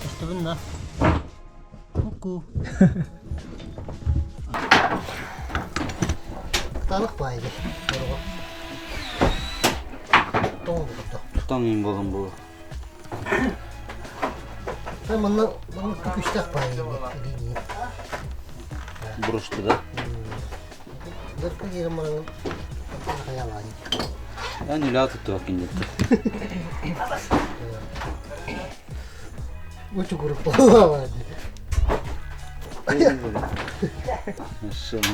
Көстөбүн да. Ку-ку. Кытаанах баайы. Тоҥ курдук. Тоҥ иин буолан буолуо. Манна манна күстээх баайы линия. Бурушты да? Дырка киирэн баран хайалаан. Эн үлэ туттуга киндетти. Учу куруп буолла.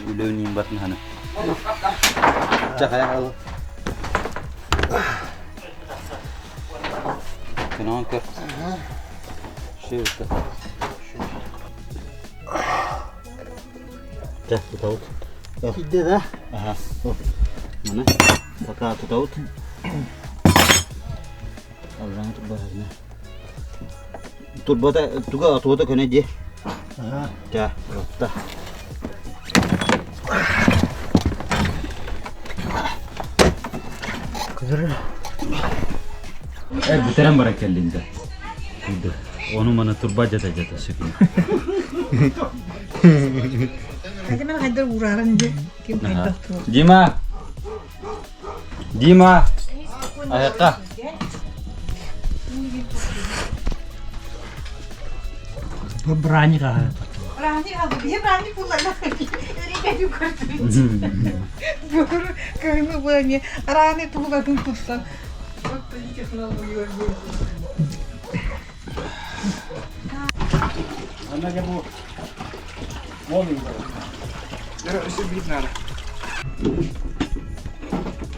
Үлөөнүн батын ханы. Чахая Көнөҕүн көр. Шиರುತ್ತೆ. Дьэ, тутабыт. Киирдэ да? Аха. Маны пока тутабыт. Аллаҥа турбаһына. Турбата туга тугата көнө дии. Аха. Дьэ, ротта. Көтөр. Э, бүтэрэн баран кэллин да. Ону маны турба жата жата сүкүн. Мен хайдар уурарын де ким хайдах Дима! Дима! Айакка! Браник аһа. Браник алды. Биһи браник буллар. Өрүтэ көрдүм. Бүгүр кыһыны бу раны тулугатын туттан. Вот технология. Она не бу. Вон Өссө биир наада.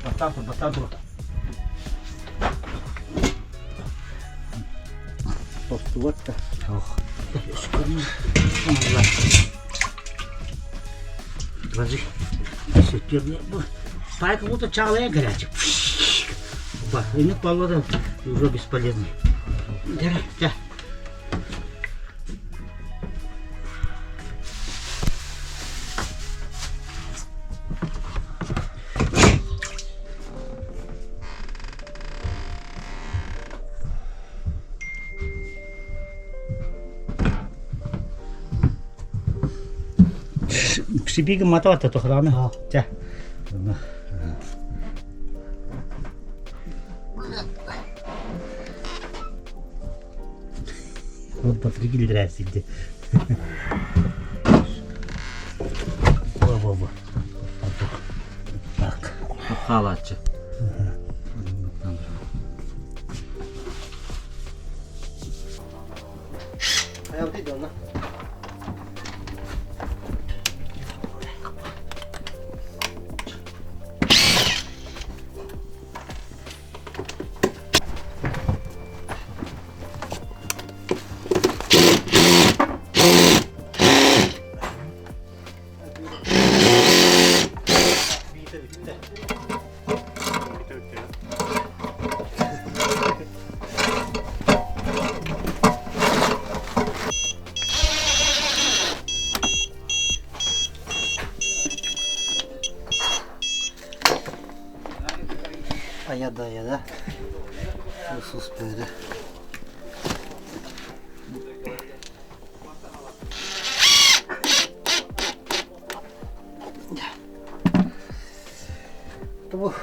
Бастан тур, бастан тур. Тостубат да. Подожди. Пай как будто чалая горячий. И паллада уже бесполезный. Да. Сибиги матавата тохраны. Ча. Вот батыры сидdi. Во-во-во. Так. Хаалааччы. Аяда аяда. Sus böyle. Бу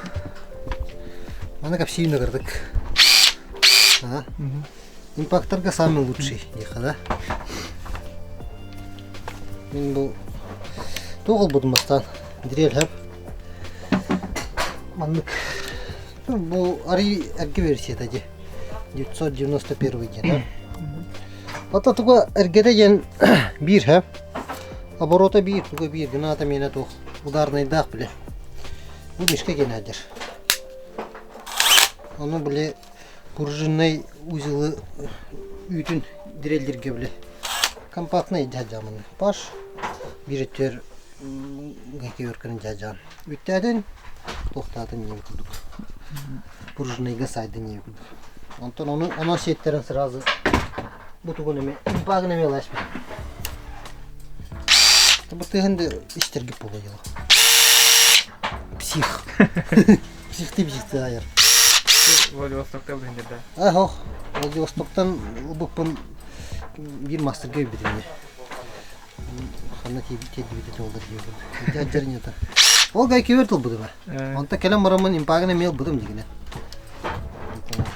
Маны капсиин кырдык. Импакторга самый лучший диэхэ да. Мин бу туох ылбытым бастаан дрель хэп маннык бу арый эргэ версията дии 991 диэн да. Ата туга эргэтэ диэн биир хэп оборота биир туга биир гынаата миэнэ туох ударнайдаах биле бу мишка генадер ону били пружиннай узелы үүтүн дреллирге биле компактный дьадьамын паш биир өттүгэр гайкеверканы дьадьаан үттээтин туохтаатын диэн курдук пружинайга сайдын диэн курдук онтон ону онон сиэттэрин сразу бу тугун эме импагын эме ыласпыт бу тыһын да истэргит буолуо дьоло псих психты психты айар Владивостокта билиннер да. Ах, Владивостоктан ылбыппын биир мастерга билбитим Ханна тиэрдибитэ туоллар диэбин. Дьадьарнята. Ол гайкивер тылбытым. Онто кэлэн бараммын импагын эмиэ ылбытым дигинэ.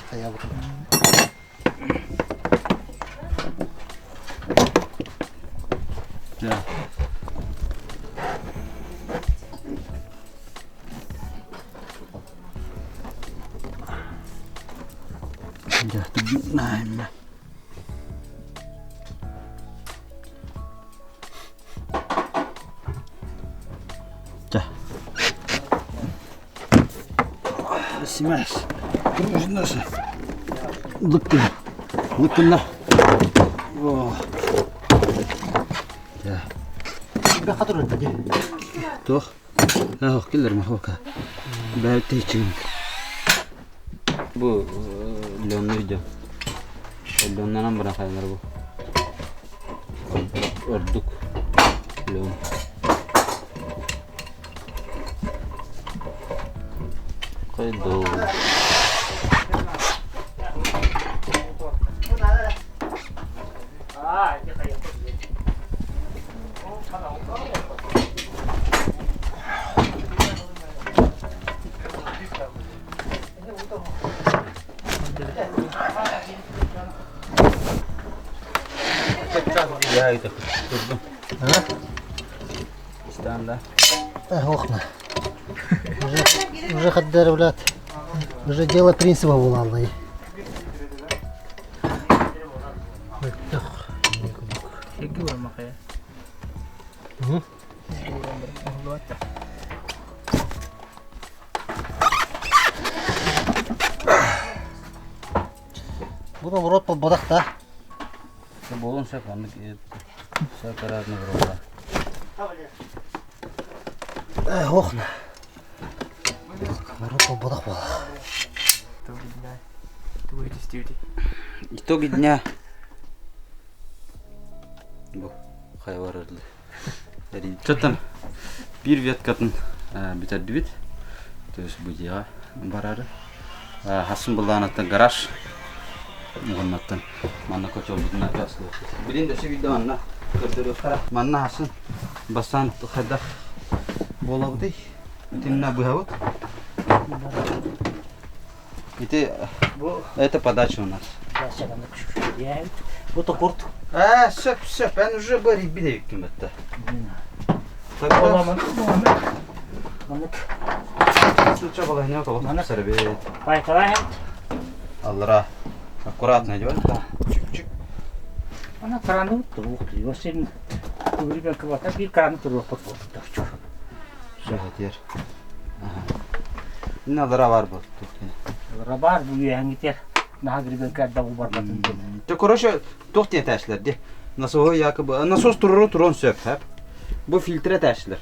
Хайабытым. Да. Да, Да. Снимаешь. Наша. Лыктын. Лыктынна. О. Да. Туох. Ах, киллер махока. Бәйт Бу Леонны видео. Леоннан баран хайалар бу. Ордук. Леон. Кайдо. Да, это турдум. Истан да. Охна. Уже, уже хаддар, блядь. Уже дело принципа булаллай. Бу поворот буолбатах да. Буолун сөп, оннук сөп разный буолла. Ох, поворот буолбатах буолла. Итоги дня. Бу хайвар ырды. Что там? Биир веткатын бүтэрдибит. То есть бу дьиэҕэ барары. Хасын былаанаттан гараж. Уоннаттан манна котелбутун опять Билин да сөбүйдэ манна көрдөрүөхтара. Манна хасын бастаан хайдах буолабытый? Итиннэ быһабыт. Ити это подача у нас. Бу токурт. А, сөп, сөп, эн уже бары билейиккин бетте. Аллара аккуратно идет. Чик-чик. Ана краны турук, сен ребенка вот так и краны турук Сөһөтер. Инна бар бу. Рабар бу үөһэҥҥитэр наһаа гребенка да барбатын диэн. Те короче, туох диэн этээчилэр ди. Насоһу якобы насос туруру турон сөп, хэп. Бу фильтр этээчилэр.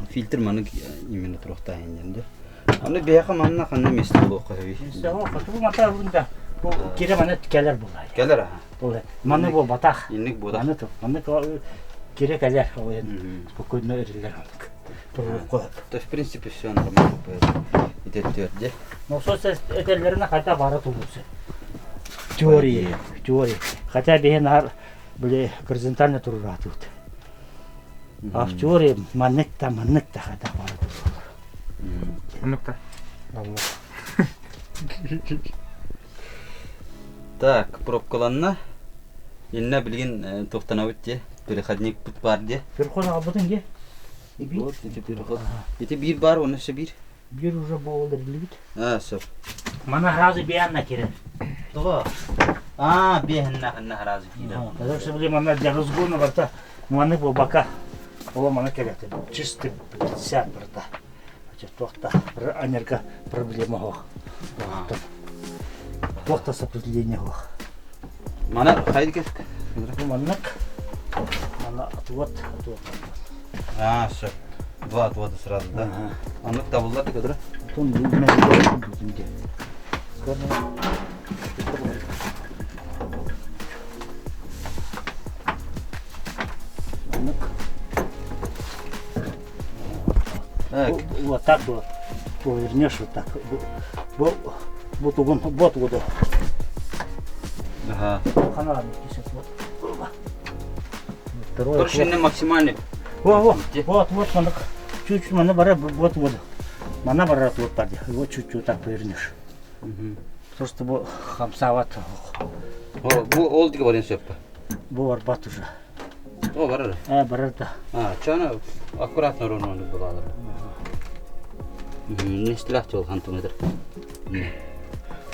Фильтр маны именно туруохтаахын диэн ди. Аны биһиэхэ манна ханна место буолуохха сөбүй? Бу мата урунда бу кире маны кэлэр буолар. Кэлэр аха. Буолар. Маны буолбатах. Инник буолар. Маны маны кире кэлэр ол спокойно эриллэр оннук. Туруохха. То в принципе все нормально итеттүөрдэ. Насос этэллэринэ хотя бара тулуса. Теория, теория. Хотя биһи наар били горизонтально турураатыбыт. А в теории маннык та маннык та хотя бара тулур. Оннук та. Так, пробкаланна. Инна билигин тохтанабыт дии. Переходник пут бар дии. Переход аҕалбытын дии. Вот ити переход. Ити биир бар, оны өссө биир. Биир уже буолар билбит. А, сөп. Мана сразу бианна кирер. Тоҕо? А, биэһиннэ ханна сразу киирэр. Потому что блин, мана для разгона барта маны буолбака. Ола мана кэлэти. Чистый 50 барта. Туохта энерго проблема хоох. Туохта сопротивление хоох. Мана хайды кес. Маннык. Мана отвод, отвод. А, все. Два отвода сразу, да? Аны табыллар да көдөрө. Тон мен Вот так вот повернешь вот так. Вот угон, вот вот. Ага. Хана вот. Второй. Короче, максимальный. Во, во, вот, вот, мана, чуть-чуть, мана бара, вот, вот. Мана бара вот так, вот чуть-чуть так повернешь. Угу. Просто бу хамсават. Бу ол диге барен сөп. Бу барбат уже. О, барар. Э, барар да. А, чаны аккуратно руну булалар. Не стрелять ол хантымыдыр.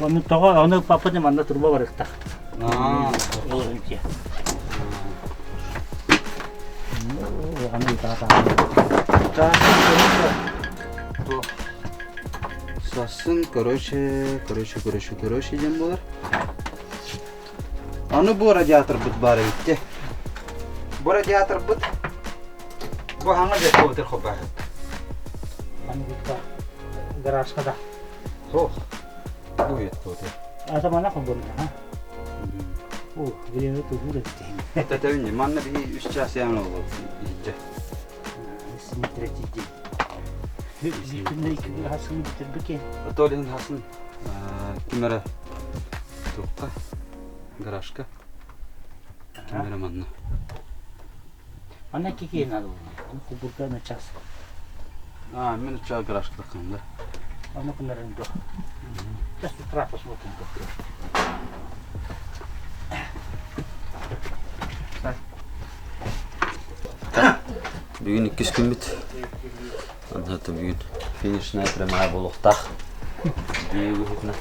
Оны тоҕо, оны папа не манна турба барыктах. Аа. Ол үнте. Аны та та. Сасын, короче, короче, короче, короче диэн буолар. Аны бу радиаторбыт баар эбит Бу радиаторбыт бу хаҥа дьэ хоббаһыт. Аны бутта гаражка да. Ох, бу ветка Ата мана хоббон ха. О, время тугу да битин. Тәтәвин, манна биһи үс час яңа ол иһдьэ. Сини третий день. Бүтүннэй күн хасын бүтүрбүке. Толин хасын кимере туққа гаражка кимере манна. Ана кике надо. Аны кубурга на час. А, мен ча гаражка таққам да. Аны кунарын до. Сейчас с утра посмотрим. Бүгүн иккис күммүт. Онно бүгүн финишная прямая буолуохтаах. Дии быһыытынан.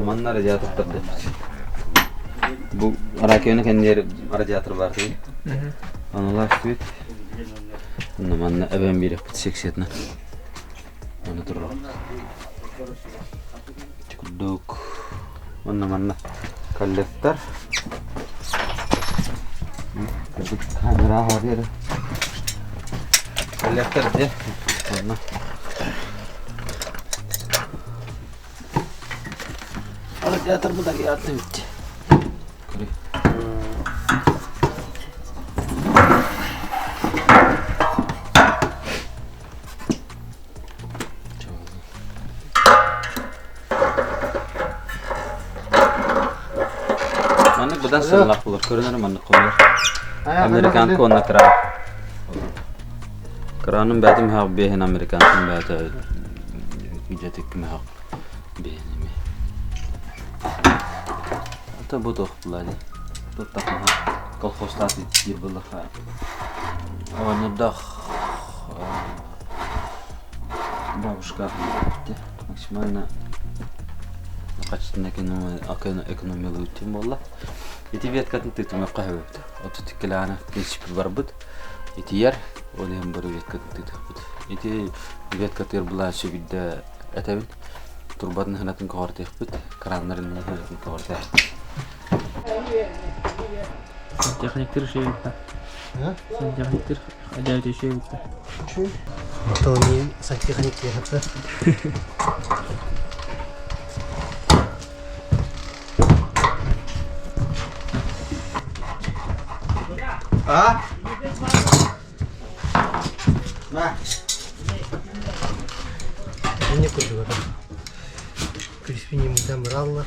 Манна радиатор деппит. Бу раковина кэннигэр радиатор баар дии. Аналаах түбүт. Онно манна эбэн биэрэхпит секциятынан. Аны турар. Ити курдук уонна манна коллектор. Камера аҕар Коллектор де. Онно. Радиатор бу да аты битти. Маннык быдан сыллаах булар, көрүнэр маннык хомуйар. Американка уонна кран. Кранын бээтим хаах биэһин американкын бээтэ видеотек хаах биэһин эми. Ата бу туох булади. Тут такмаха колхозтаат диир буллаха. Оонньордоох бабушка максимально качественно экономиялыыр буолла. Ити веткатын тыытымыахха сөбөбүт. Отут иккилэҕинэ принципи барбыт. Итийэр, ол иһин бары веткатын тыытыахпыт. Ити веткатыгар былаан сүгүрдэ этэбин. Турбатын ханатын көҕөртүөхпүт, краннарын ханатын көҕөртүөхпүт. Сантехниктер шеютта. Сантехниктер хадяйты шеютта. Тони сантехник диэхэ А? На. Не курдук Күлүспүн мыдан быраллар.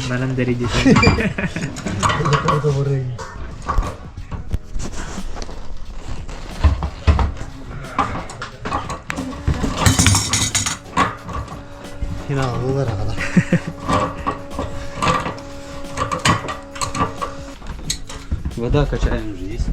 Манан дэридит. Финаллар аҕалар. Вода качаем уже есть.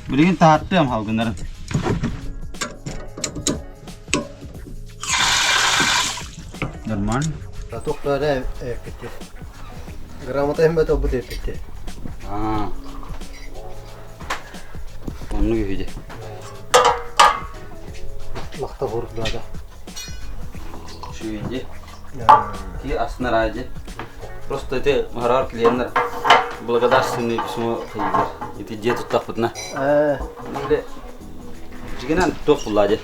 Билигин таһааттыам халгынарын. Нормально. Туохтара эппитти. Грамота эмбет олбут эппитти. Аа. Оннук үһү дии. Лахта хуруктаада. Үчүгэй дии. Ки астынар аайы дии. Просто ити маһараар клиеннэр благодарственное письмо хайыылар. Ити дьиэ туттахпытына. Били дьигинэн туох буллаа дии.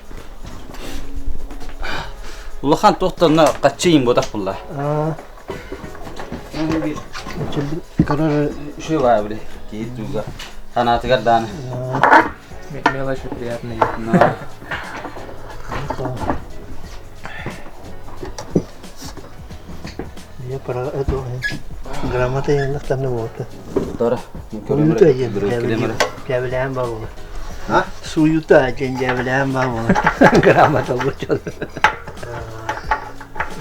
Улахан туохтанна хаччы иин буотах буллаа. Үчүгэй баа били киһи туга санаатыгар дааны. Мелочи приятные. Я про эту грамота yanlıklarını болду. Тора. Суюта диэн дьээбэлээн баа буолар. Суюта диэн дьээбэлээн баа буолар. Грамота булчун.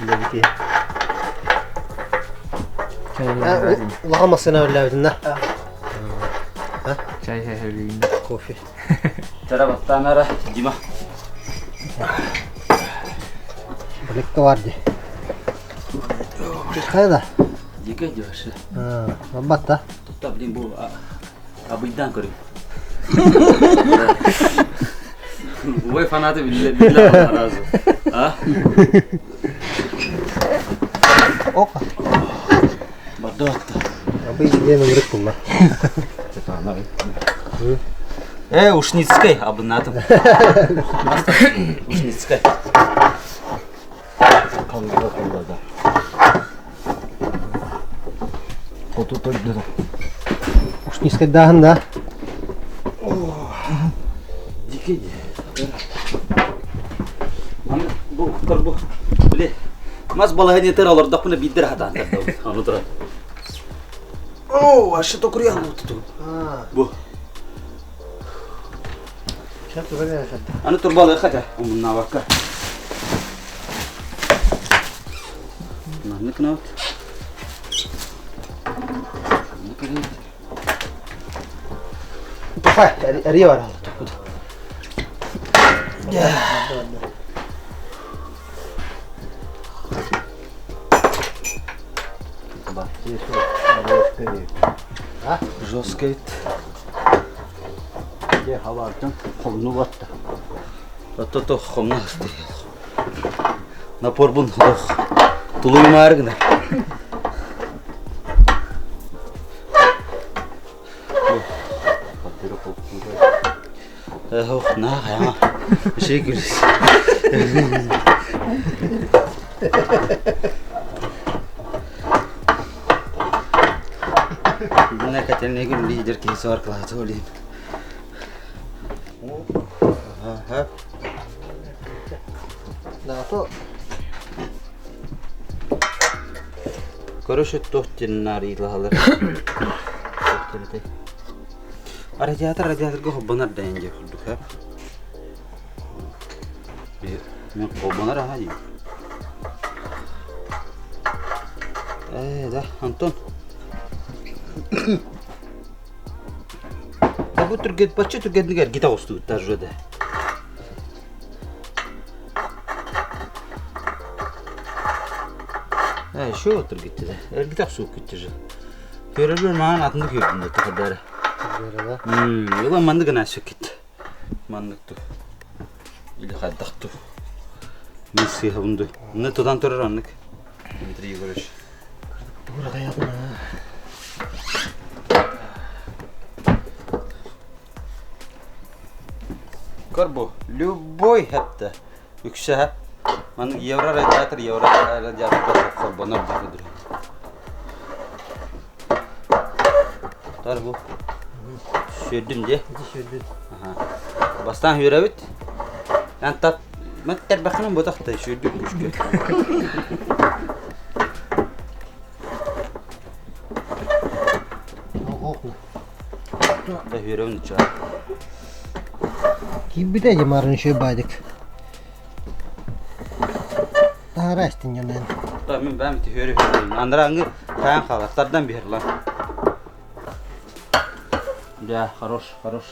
Үлэбити. Улахан массыына үллээбитин да. Чай хэһэлиин. Кофе. Тара баттаанара Дима. Блэкка бар дии. Хайа да? Дикэ дьошы. Барбат да. Тутта блин бу абыйдан көрүҥ. Убай фанаты биллэ биллэ сразу. А? Ока. Бардуатта. Абый диэн ырык булла. Э, Ушницкай абынатым. Ушницкай. Хоту тойдуну. Ушницкайдааһын да. Дикий. Аны бу бу били Мас балаһыанньатыгар олордохпуна биирдэ хатаан тардабын. Ону туран. Оо, ашы токуруйан туту. Бу. Аны турбалыахха этэ, умуннаабакка. Маннык гынабыт. Маннык гынабыт. Тоха, эрие бар алды. Жесткий. Дьэ хабаартан хомну батта. Ото хомну Напорбун тулуймаары гынар. Ох, на, хайа. Şey gülüs. Мына кәтелнегин лидер киһи бар кылааты олин. Да, то Короче, туох тиннар илаһалар. Радиатор радиаторга холбонор да инде курдук ха. Мен холбонор аха дии. Э, да, Антон. Да бу түргет бачча түргенник эргите оҕустубуттар уже да. Э, еще түргетти да. Эргите охсуук китти же. Көрөрбөр маан атынды көрдүм да тахадары. Ыла маннык гына сөккит. Маннык ту. Или хайдах ту. Мен сыыһабын Мына тутан турар аннык. Дмитрий Егорович. Көр бу, любой хәтта үксэ хэп. Маннык евро радиатор, евро радиатор холбонор диэки Тар бу. Сүрдүм дии. Бастаан үөрэбит. Эн тат мэттэрбэххинэн ботах да сүрдүк күшкө. Да үөрэбин чаа. Киирбитэ дьамарын үчүгэй баайдык. Таһара истин дьонун. Да мен бэм түһүөрү Андраңы таан хаалар, тардан биһэр лан. Да, хорош, хорош.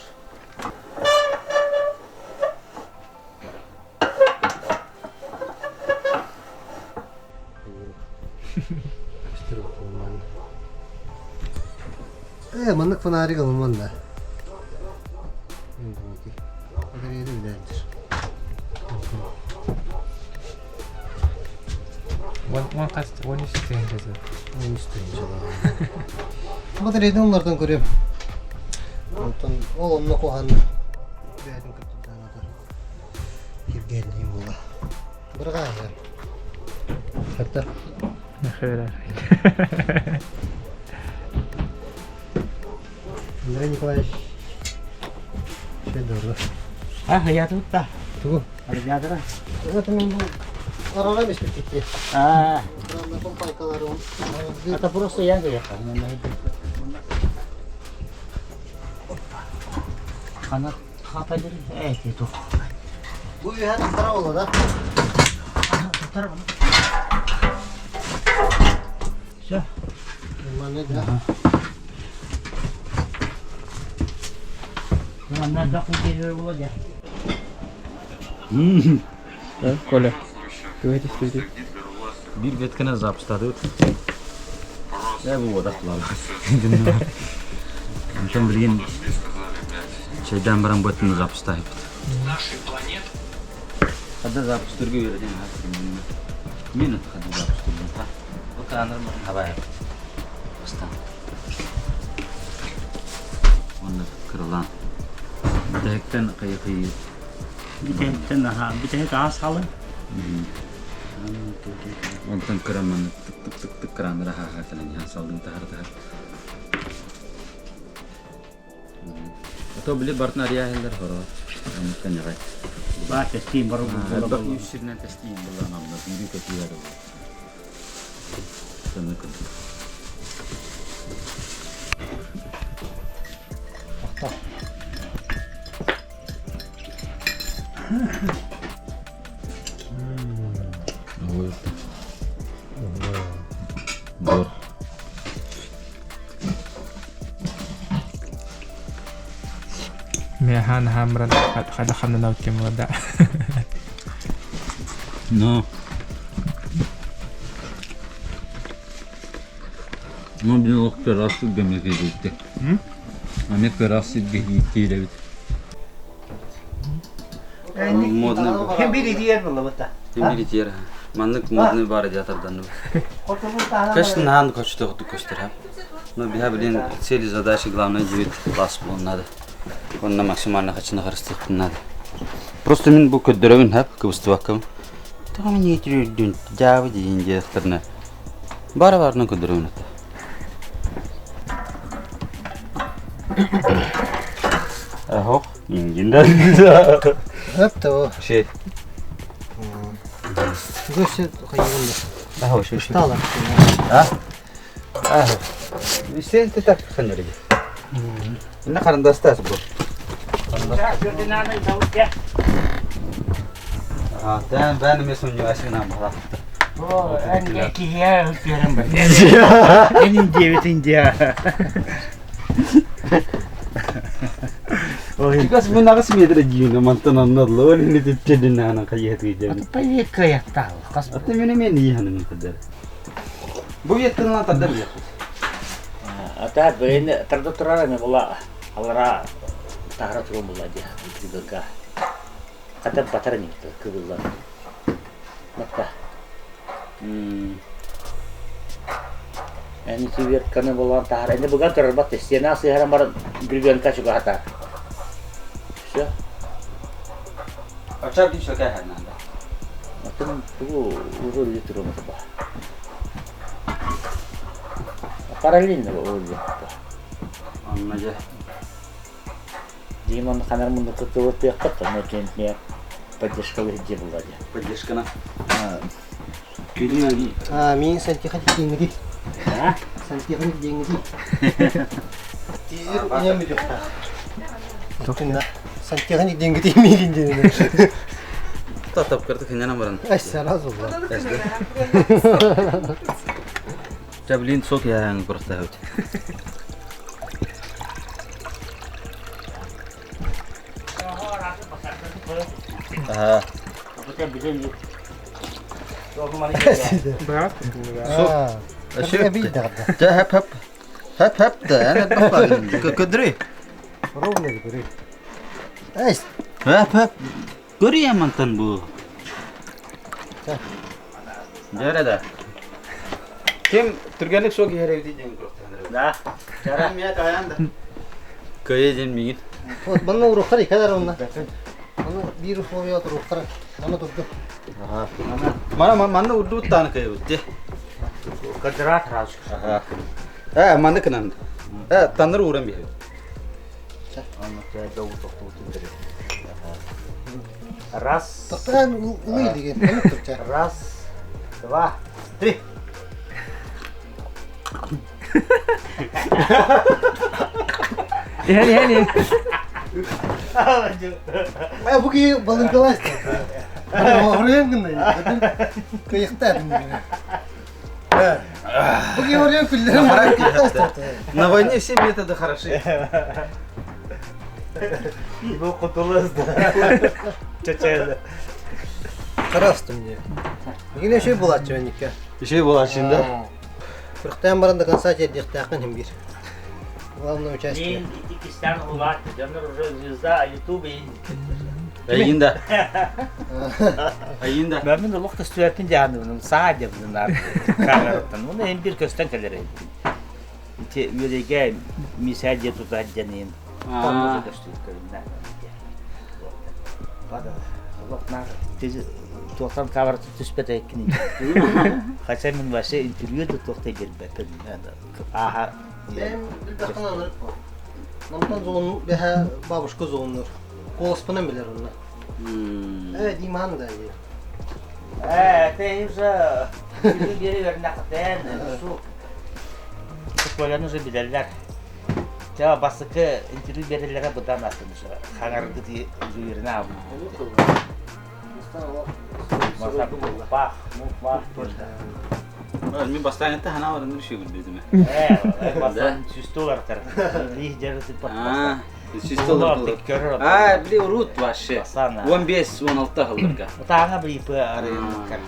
Э, маннык фонарик ылыман да. One каст, 13 тыһыынча. 13 тыһыынча. Батарейдан олардан көрөм. Онтон ол онно куһаҕан бэйэтин кытта киргиэллии буолла. Бырҕаайар. Хатта. Андрей Николаевич. Шедевр. А, я тут да. Тугу? Радиатора. Это мен бу арага беспектикти. А, Пайкалары. это просто я заехал. Хана хата бер, эти тут. Бу үйән тахтара буолла да? Все. Нормально, да? Манна да кутер була да. Да, Коля? Давайте впереди. Бир ветканы запустады. Я бу вода кылалы. Антон билген чайдан баран бөтүн запустайбыт. Хада запустырга үйрөден Мен хада запустырга. Бу каныр хабай. Бастан. Онда кырылан. Дәктен кыйкый. Битен аха, битен газ халы. Онтон кыраманы тык тык тык тык кыраныра ха ха кэлэн иһэн салгын таһар таһар. Ото били бартын арыйаһыллар хоро. Онтон яҕай. Ба тестин бару Элбэх үс сиринэн тестиин буллан алла бүүрүү көтүүлэр. Бор. Механ хамран хада хамнанау темлада. Ну. Ну, блин, ох, раз гэмэкэдитте. Аме раз гэгиттирэбит. Модный. Бир итиер булла Бир итиер. Маннык модный бар театрдан. Конечно, нахан көчтө көстөр. Но биха, блин, цели, задачи, главное, 9 класс булун надо. Онна максимально хачына харыстык надо. Просто мин бу көддөрөбүн хап кыбыстыбаккам. Тоҕо мин иитирүүрдүн дьаабы диин диэхтэринэ бара барынан көддөрөбүн это. Ахох, ингинда. Хөп того. Шей. Көсө хайыгын. Ахо, шей. Штала. А? Ахо. Сен ты так ханери. Инна харандастас бу. А, тэн бэн месун юасина бала. О, эн киһиэ үтүөрэн бар. Энин диэбит индия. Чугас мен агыс метр жиына мантан аннадлы, ол не тетчедин ана кайет гидем. Поверка яттал. Кас Аты мен мен иһанын кадar. Бу еттин тардар бит. Ата бэйни тарда турар эме була алара тахара турун була ди ребенка. Хата батар никте кыбылла. Макта. Эни сиверканы болан тахара. Эни буган турар бат стена сыхаран бар ребенка чугата. Все. Ача дин шокай хананда. Атын тугу уже литру ба. Параллельно ол Анна же. Димон ханар мунду кытылы тыяккат, но кентне поддержка где была. Поддержкана. Күлүн А, мин сантехник деньги. А? Сантехник деньги. Тизер инем идет. Сантехник деньги демейін деді. татап кырдык хинена баран. Ай, сразу было. Жа блин сок яң просто хөт. Ага. Брат, Сок. Жа хап хап. Хап хап да, ана бахла. Көдри. Ровно говори. Ай, Хап хап. Көрі ямантан бу. Жарада. Ким түргенлик сок ярабди ден просто. Да. Көйе ден мигин. вот манна уруктар икәләр онна. Аны бир условия уруктар. Аны турду. Мана манна удду тан көйе бутте. Квадрат раз. Ага. Э, манна кынан. Э, таныр урам бе. Раз. Тактан улый деген. Аны турча. Раз, два, три. Яни, яни. Ә буги балынкалас. Орен гына. Кыйыкта. Буги орен күлләр. На войне все методы хороши. Бу кутулыз да. Чечеле. Карастым мне. Гине шей булат чөнникке. Еще была да? Кырктан барында конца жердехтәкын һәм бир. Главное участие. Мин Тикистан улат, жанр уже звезда Ютуба. Айында. Айында. Мен олох көстүәтин жааныбын, саа дебин нар. Камераттан. Муну эм бир көстөн келер. Ити үреге мисал же тутат жанын. Тонну көстү Бада. Олох нар тез туохтан камера түспөт эккин. Хотя мен вообще интервью да туохтай бербеппин. Аха. Мен билбәхтан анырып бу. Намтан зон бәһә бабушка зоннар. Колоспынан билер онна. Э, диман да. Э, ты уже Биэри үөрнэхтээн, су Коляны уже билэллэр. Ча бастакы интервью береллere быдан атын уже хаҥаргыт үөрэнэ аабыт. Пах, мух, тоже. Мин бастаан это хана баран решил билдим. Бастаан сүстө олартар. Лих держит Сүстө олартар. А, били урут вообще. 15-16 хылларга. Утааҥа билипы арыйынкар.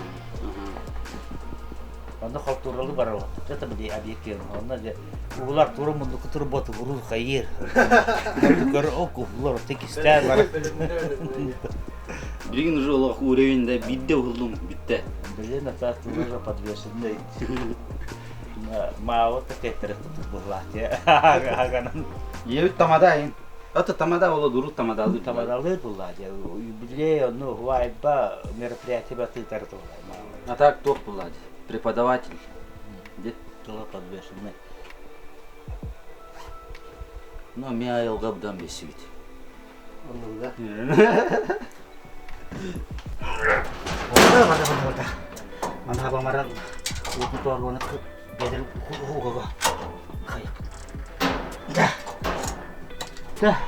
Онно холтууралы барар. Это били объект онно же угулар туру муннуку туру боту урул хайыр. Көр ок угулар текистер бар. Билигин уже олох уровень да бидде уһуллум бүтте. Блин, это уже подвешенный. Маавы такеттер буллаах аганан. Ийэбит тамада ин. Это тамада ола дуру тамадалы. Тамадалы булла. Юбилей, ну, хуайба мероприятие батытар А так туох булла Преподаватель. Де? Тыла подвешенный. Ну, мен айылға бұдан бесибит. Оннуга. Мана бамаран уутун туарлуона бедер угага хайып. Да. Да.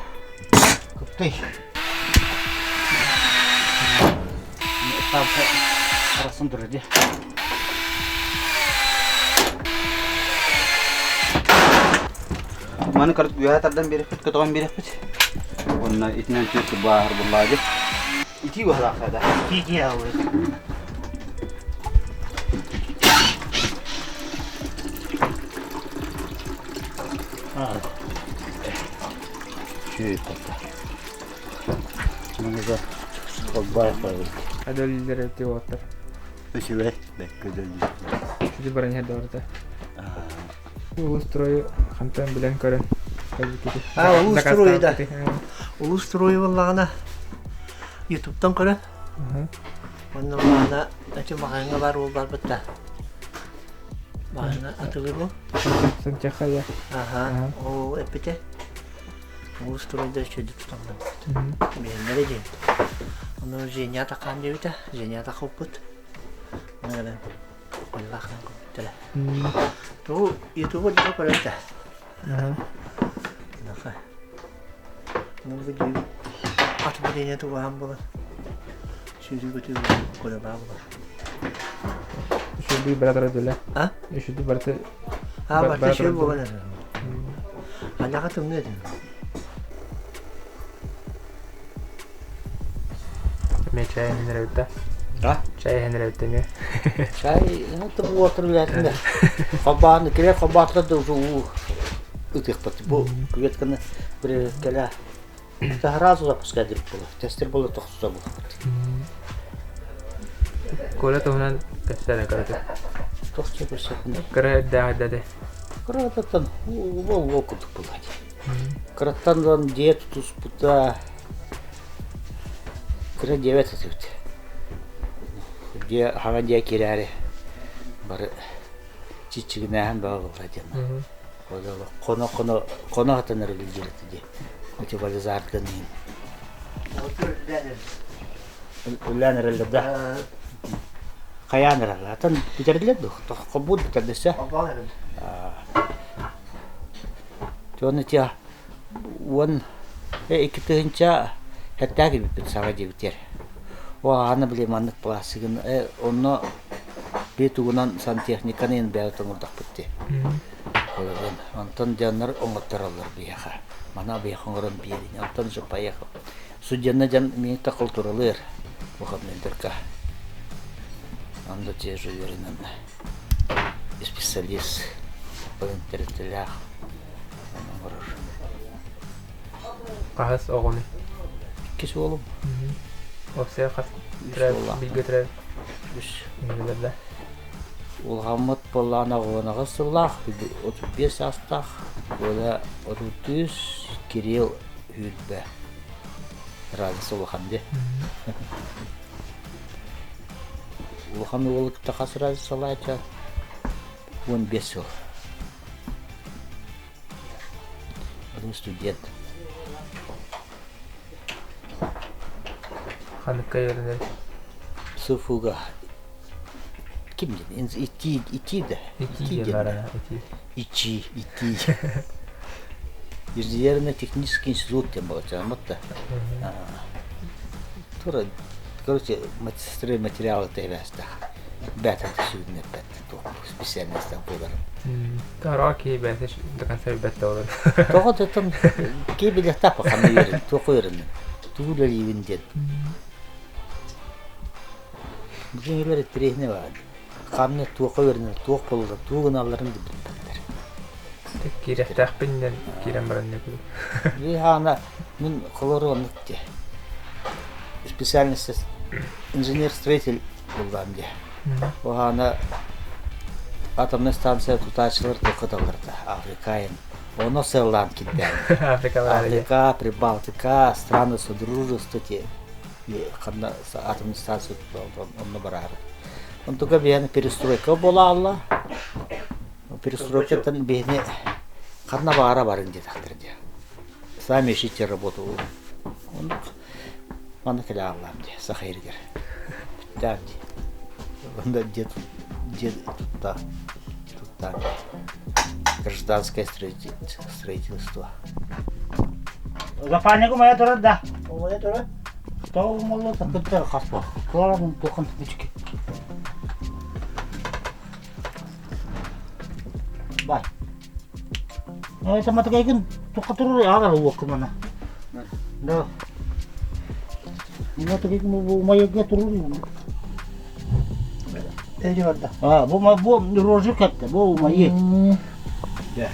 Кыптай. Там арасын дур ди. Маны карт үөһэ тардан биэрэхпит, көтөҕөн биэрэхпит. Онно итинэн түөрт бааһыр буллаады. Ити уһалаахтада. Ити алыр. Шүй пата. Маны холбай қойып. Адөллер эти оттар. Үчүгэй, бэккэ дөллү. Сиди баран иһэр доҕорто. Улус стройу хантан билэн көрөн. А, улус стройу да. Улус стройу буоллаҕына Ютубтан көрөн. Онно маана ачы маҕаҥҥа бар уол барбыт да. Маҕаҥҥа атылыр бу. Сынчаха я. Аха, ол эппитэ. Улус стройда үчүгэй тутан барбыт. Биһиннэрэ диэн. Ону Женя такаан диэбитэ. Женя тахоппут. Наверное, Коллахынан көмүттэрэ. Тугу Ютубу дьоно көрөттө. Наха. Ну бу дии отопление тугаан буолан сүүрүү көтүү көрө баа буолар. Үчүгэй бара турар дүлэ. А? Үчүгэй барыта А барыта үчүгэй буолан эрэр. Анаха тымныы этин. Эмиэ чай иһэн эрэбит А? Чай иһэн эрэбит эмиэ. Чай, это буотыр үлэтинде. Хобааны кирер хобаатыга да уже уу ытыахпат. Бу кветканы биреккеле сразу запускать деп була. Тестер була тохсуса була. Коля туһунан кэпсээн көрөтө. Тохсу көрсөкүнэ. Кыра эрдээҕи дade. Кырататтан ол курдук була. Кыраттан дьиэ тутуспута кыра диэбэт этибит. Дьиэ хаҥа дьиэ киирээри бары чиччигинээһин бөҕө буолла диэн. Хоно-хоно хоно хатанар илдьир этэ дии. Мотивализардан иһин. Үллээн эрэллэр да. Хайаан эрэллэр. Атын бүтэрдилэр дуо? Хоббуут бүтэрдэсэ. Уонна тя 12 хэттээх кэлбиппит саҥа диэбиттэр. О аана били маннык пластигын онно бии тугунан сантехниканы ин бэйэ оҥордохпут дии. Онтон дьоннор оҥоттороллор биһиэхэ. Мана биһиэхэ оҥорон биэрин. Онтон уже поехал. Судьяны дьон миэстэ култууралыыр выходнойдарга. Онно те же үөрэнэн специалист тэрилтэлээх оҥорор. Хаһыс оҕону? Иккис уолум. Уопсайа хас бииргэ төрөөбүт? Үс. Билэр да. Улаҕаммыт буоллаҕына оҕоноҕо сыллаах, 35 саастаах, Коля 33, Кирилл сүүрбэ. Разница улахан дии. Улахан уолу кытта хас разницалаача? 15 сыл. Один студент. Ханыкка үөрэнэр? СФУга. Ким диэн? Ити, ити да. Ити диэн бара, ити. Ичи, ити. Инженерно-технический институт диэн буолаччы да. Тура, короче, стройматериалы тэбээстэх. Бэт сүүннэппэт туох специальностан буолар. Таро киһи бэйэтэ до конца билбэт да олор. Тоҕо да там киһи билиэхтээх ханна үөрэн, туох үөрэннин, тугу үлэлиибин диэн. Билиҥҥилэр интэриэһинэй баар. Ханна туохха үөрэнэр, туох буолаллар, тугу гыналларын да билбэттэр. Киирэхтээхпин диэн киирэн баран дьэ Хаана мин холору оннук дии. Специальность инженер-строитель буоллаҕым дии. Уһаана атомнай станция тутааччылар туохха Африкаин. Ону сыаллаан киирдээн. Африка, Прибалтика, страны Содружества те ханна атомнай станция онно бараары. Онтука биһиэхэ перестройка буолаалла. Перестройкаттан биһини ханна баара барын диэтэхтэр дии. Сами ищите работу. Оннук манна кэлэ ааллаам дии Саха сиригэр. Бүттээх дии. Онно дед дед тутта туттаан гражданское строительство. Запальник умайа турар да. Умайа турар. Тоҕо умулла кытта хаспа. Туора тухан бички. Бай. Таматыгайгын туха турur ааҕар уоккумана. Да. Матыгайгын умайга турur. Эри барда. А, бу бу рожу кэтте, бу умайы. Да.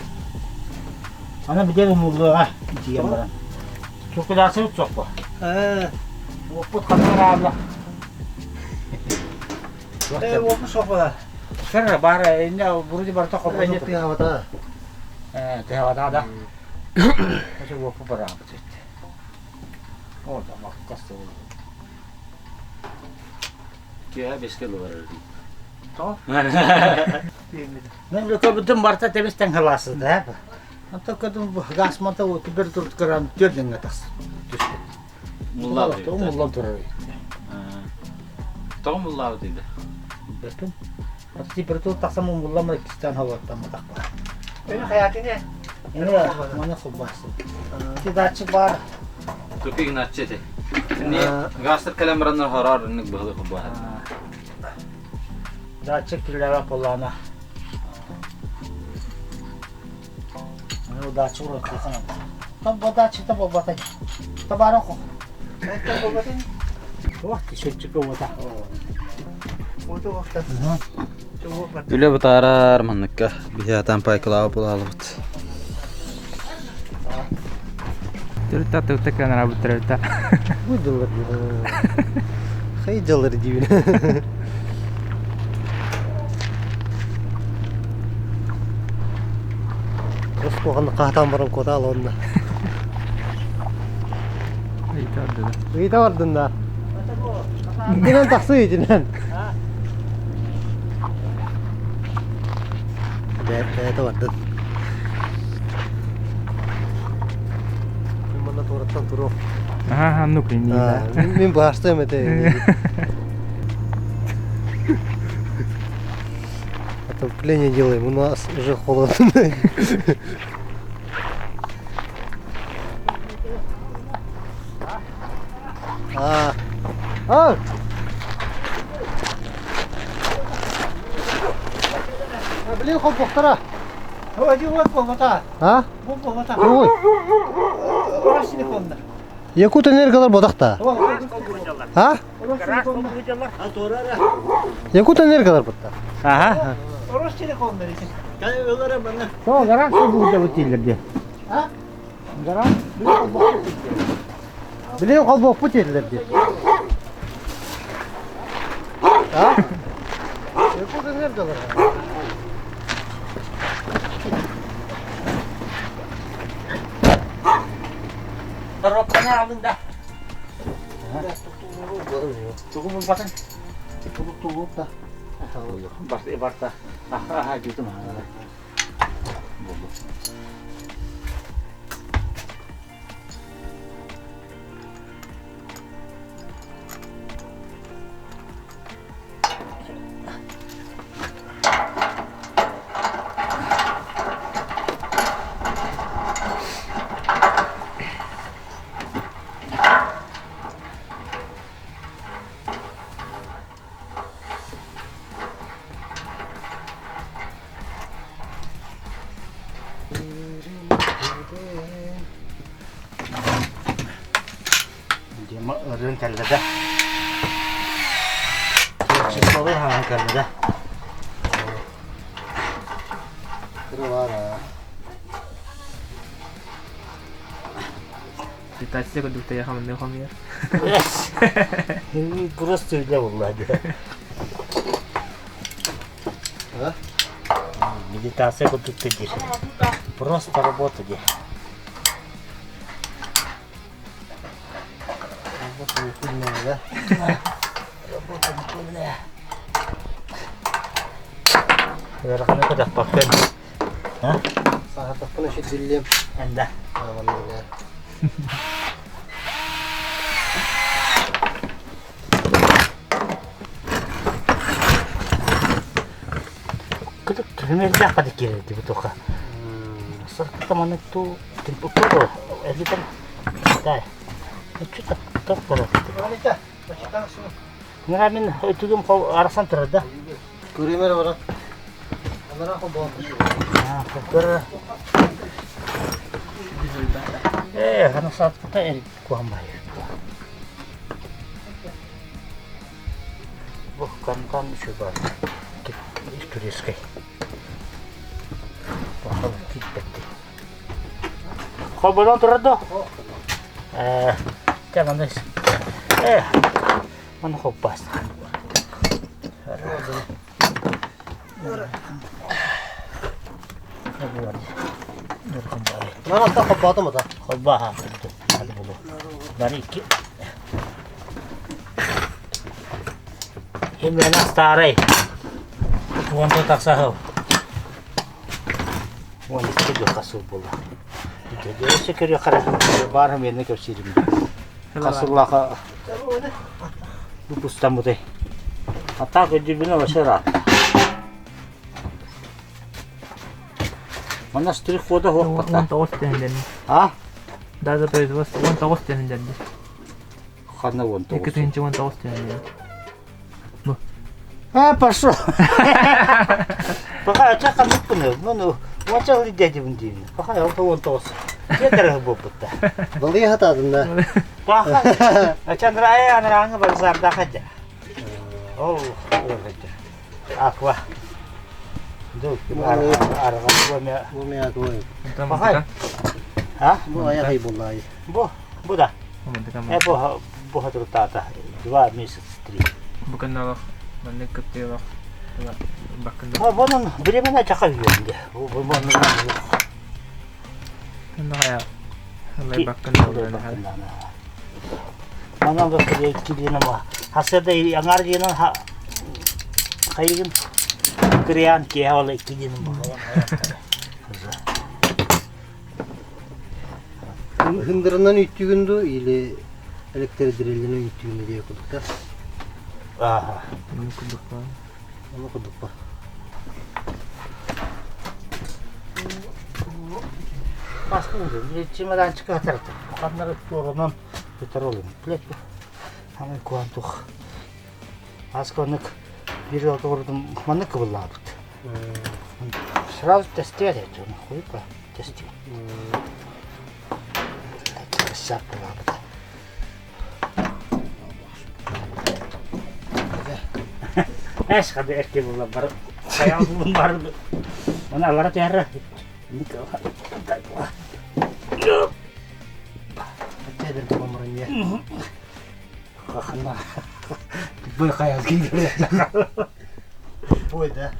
Ана бидер умуллуга диэн баран. Чукулаасы соппо. Э, Уоппут ханна аалла. э, уоппут соппо. Сэр баар инне вроде барыта Эне холбону. тыаҕабата. Э, тыаҕата да. Ача уоппу бараабыт эт. О, тамак касты болду. Киһи беске барар. То? Мен көбүтүм барта тебистен халасы да. Ата көдүм газ мата температура көрөн төрдүнгө тахсы. Түштү. Муллаа Муллан турар. Тоҕо муллаабыт дейді? Бөтүн. Температура тахсан муллан кистен хаваттан матак бар. Öyle hayatını. Мана холбасы. Датчик бар. Тупик начете. Не гастр кэлэн бараннар хороор инник быһылы хубаа. Датчик киллера полана. Ну датчик урут кана. Там бу датчик та болбатай. Табара хо. Это болбатын. Ох, счетчик бота. Оту вакта. Үлэ бытаарар манныкка биһиатан пайкалаaba булаалыбыт. Төрүттэ тыгта кэлэн арабыт төрүттэ. Бу дьыллар Хай дьыллар диибин. Оскуоханы хаатан баран куотаал онно. Ыйта барды да. Ыйта бардын да. Итинэн тахсыы итинэн. Бэйэтэ бардын. Мин манна туораттан туруох. Аха, ну кини. Мин баастыам этэ. Отопление делаем, у нас уже холодно. А, а! Блин, холбохтара. Один вот болбата. А? Бу болбата. Ой, Ростелекомда. Якут энерголар бодақта. А? Якут энерголар бұтта. Ага. Ростелекомда десең. Кәне мына. Сол гараж бу деп тилерде. А? Гараж. Билен холбохпут етілер де. А? Якут энерголар. Коробканы алдың да. Тугу булбатын. Тулук тулук да. Барта барта. Аха, жутум. Болду. Көрөн кэллэ да. Числовой хаҥан кэллэ да. Медитация курдук тэйэ хамынныы хомуйар. Просто үлэ буолла дии. Медитация курдук диир. Просто работа диир. Работа не пыльная, да? Работа не пыльная. Ыараханы көтөхпөккүн. А? Саатахпына шүдүллүм. Энда. Күнүрдээх хады киирэрди бу туха. Сыркыта маннык туу тимпукку эргитэн дай. Чута тоқ көрөр. Мына мин өтүгүм арасан турар да. Көрүмөр баран. Анара хобо. Көр. Э, хана саатпыта эр куһамбай. Бу кантан үчү бар. Турецкай. Холбонон турар до? Э, те маны. Э, маны хоппас. Мана та хоппатым ата. Холбаха. Бары икки. Именно старый. Уонта тахсаһыл. Уон икки дьыл хасыл буолла. Өссө көрүө хара баар миэнэ көрсүүрүм. Хасыллаха выпустаммытай. А так өйдүүбүнэ вообще ыраатта. Манна штрих-кода суох Он тоҕус тиһиннэрди. А? Дата производства он тоҕус тиһиннэрди. Ханна он тоҕус? Екі тыһыынча он тоҕус тиһиннэрди. А, пошел. Пока ача ханнык Ну, уонча ылы дедибин диибин. Пока он тоҕус. Дедер буоппутта. Балыйа хатаадын да. Пока. Ачанрая анраңы базарда хадя. Ол Аква. Ду, арга бу ме. Бу ме аква. Пока. А? Бу аяхай буллай. Бу, бу да. Э бу бу хатыртаата. Два месяца, три. Бу каналах маннык кыптыылах баккында. Вонон времена чака үйөнде. Бу бу Манан да килине ма. Хасада аңар диенен хайыгын кырыян киһэ ол икки диенин Хындырынан үттүгүн ду или электрдрелинен үттүгүн диye кудук да. Аха. Onu кудук ба. Onu кудук ба. Басқа чемоданчик атарты. Каннары туоранан бүтэр олум. Билет бу. Хамай куан тух. Асконык бир ордум маннык кыбыллаабыт. Сразу тестировать это, хуй по тестировать. Сап булаабыт. Эс хады эрке була бар. Хаял булун бар. Она алара тәрі. Тедер помрын я. Хахана. Бой хаял кийдер. Бой да.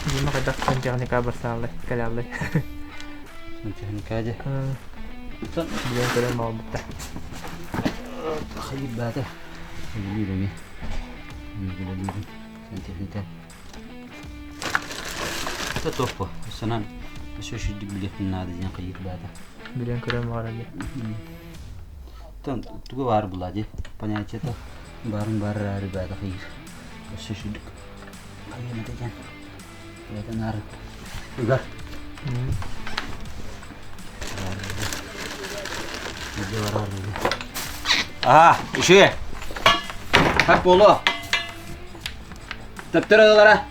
Дима хайдах сантехника барсааллай, кэлэллэй. Сантехника дьэ. Билэн көрөн буолбуттар. Хайып баата. Билиир эми. Билиир. Сантехника. Это топпо. Санан өссө шүдүк билиэхпин наада диэн хайыыр баата. Билэн көрөн баҕарар Тон тугу баар була ди. Понятие-то баарын баар аары баата хайыыр. Өссө шүдүк. Хайыыр диэн. Это нары. Ыгар. Аа, үчүгэй. Хак боло. Төптөр ылара.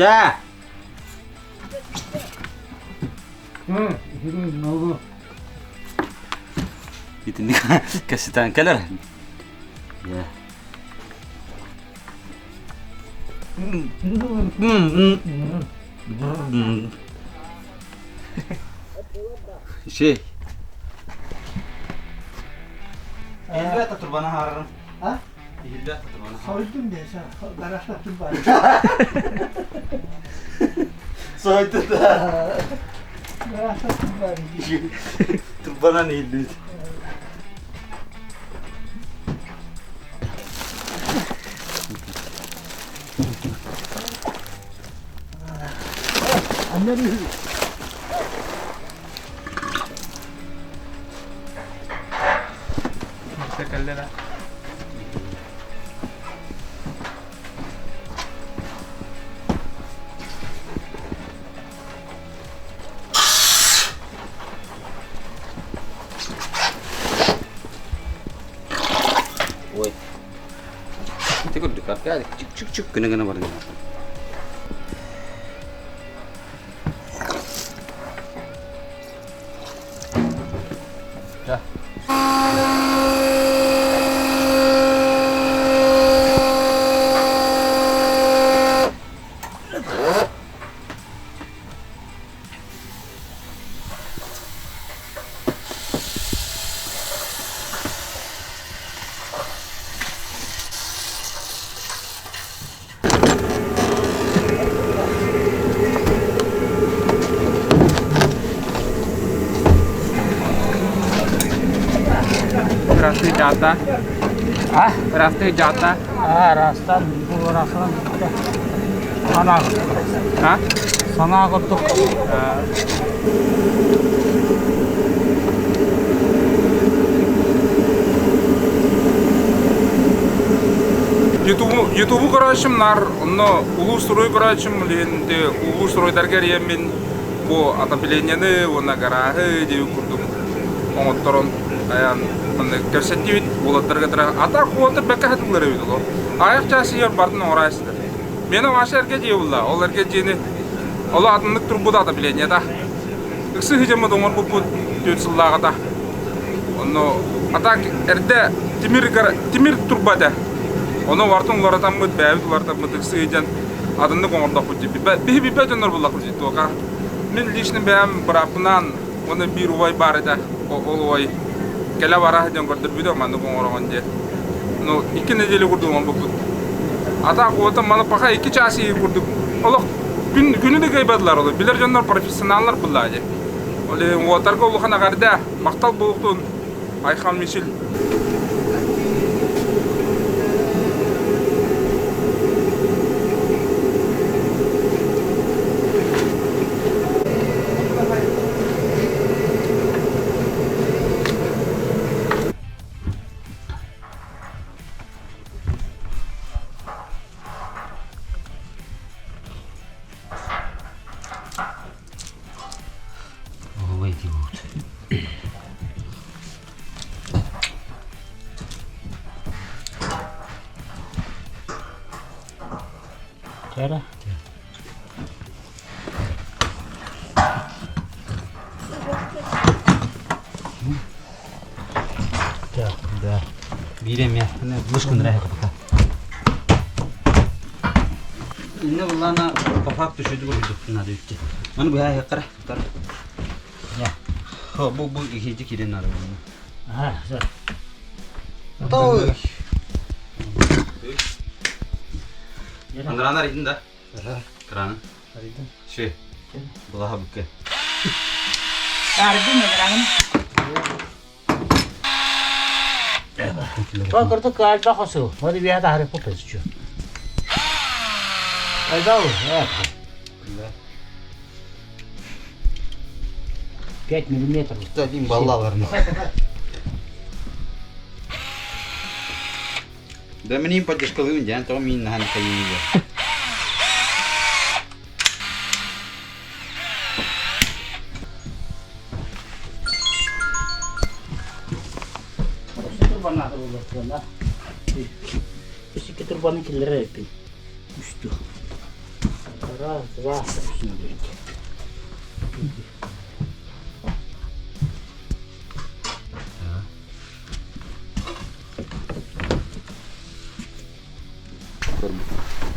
Бүттэ! Итинник кэситэн кэлэр. Şey. Elbette turbana hararım. Ha? Elbette turbana. Soydum diye sen. Garajda turban. Soydu da. Garajda turban. Turbana ne ildi? Кэллэ Ой. Ты курдук опять чик-чик-чик гына-гына бар. Да. रास्ते जाता रास्ते जाता А, растан, бу растан. Ана, हाँ санаа курдук. Ютубу Ютубу көрөөчүм нар онно улуус туруй көрөөчүм лиэнде улуус туруйдарга эрийэммин бу отоплениены уонна гарааһы диэбит курдук оҥотторон айан манна кэпсэттибит уолаттарга тара ата куотар бэккэ хатыллар эбит олор аҕыйах чаас иһэр бартын оҥораайсытар миэнэ Маша эргэ дьиэ булла ол эргэ дьиэни оло атыннык турбут отоплениета ыксы сыдьаммыт оҥорбуппут 4 сыллааҕыта Онно а так эрдэ тимир тимир турба этэ. Ону барытын уларытаммыт, бэйэбит уларытаммыт ыксыы атыннык оҥордохпут дии. Биһи билбэт дьоннор буллахпыт дии туока. Мин лично бэйэм бырааппынаан уонна биир убай баар этэ. Ол убай кэлэ бара диэн көрдөрбүтэ маннык оҥороҕун диye. Ну, 2 неделя курдук оҥорбуппут. А так уота маны пока 2 час курдук олох күн күнү да кыайбатылар ол. Билэр дьоннор профессионаллар булла дии. Ол уотарга улахан аҕарда махтал буолуохтун Айхан Мичил. Ой, вот. Кара. Да, да. Биирем я. Лышкын райха пока. Инне буллана по факту шүдү көрдүк надо үтте. Маны бу хай кара тутар. Я. Хо бу бу ихiji кирен надо. Ага, все. Той. Андранар идин да. Краны. Ши. Булаха бүкке. Ардын эдрагын. Бу курдук элбэх осу. Оны биһэ таһары попесчу. Айдау, 5 миллиметров. Один баллалар. Да мне поддержкалыын дьэн тоҕо миин наһан хайыыга. Турбанаты булар. Үсүккэ турбаны киллэрэр эппин. Үстү. Раз, два, үс.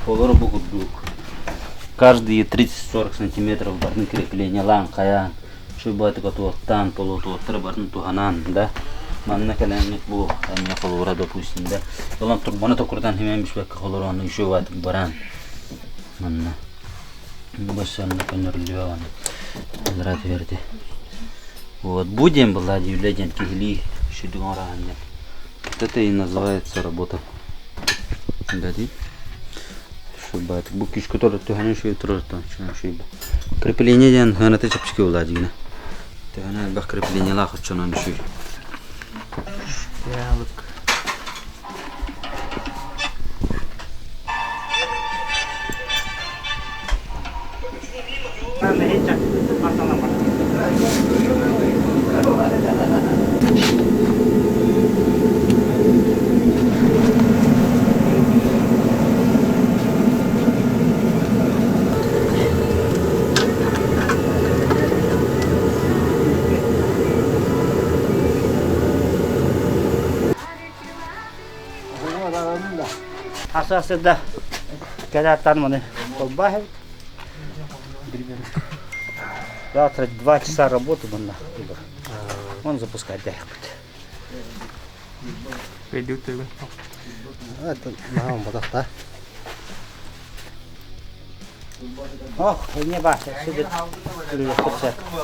Олору бу курдук. Каждые 30-40 сантиметров барын креплениялаан хайаан, шуйбаатыка туоттаан, полутуоттары барын туһанан, да, манна кэлэммит бу эмне холура, допустим, да, олон турбаны токурдан химэн бишбекке холорону еще баатык баран, манна бассанна көнөрүлүө аны алра түһэрди. Вот, бу диэн была дьүүлэ диэн киһилии шүдүгүн ораан диэн. Вот это и называется работа. Дадим. Шубат. Бу күшкө турар төһөнөн шуй турар шуй. Крепление диэн хыаната чэпчэки буолаа дигинэ. Төһөнө элбэх креплениелаах оччонон шуй. Ялык. Асасыда кэлээттан маны холбаа Завтра 2 часа работы манна. Он запускать дэхпит. Пойдут тогда. Это наам бодахта. Ох, не баша, сидит.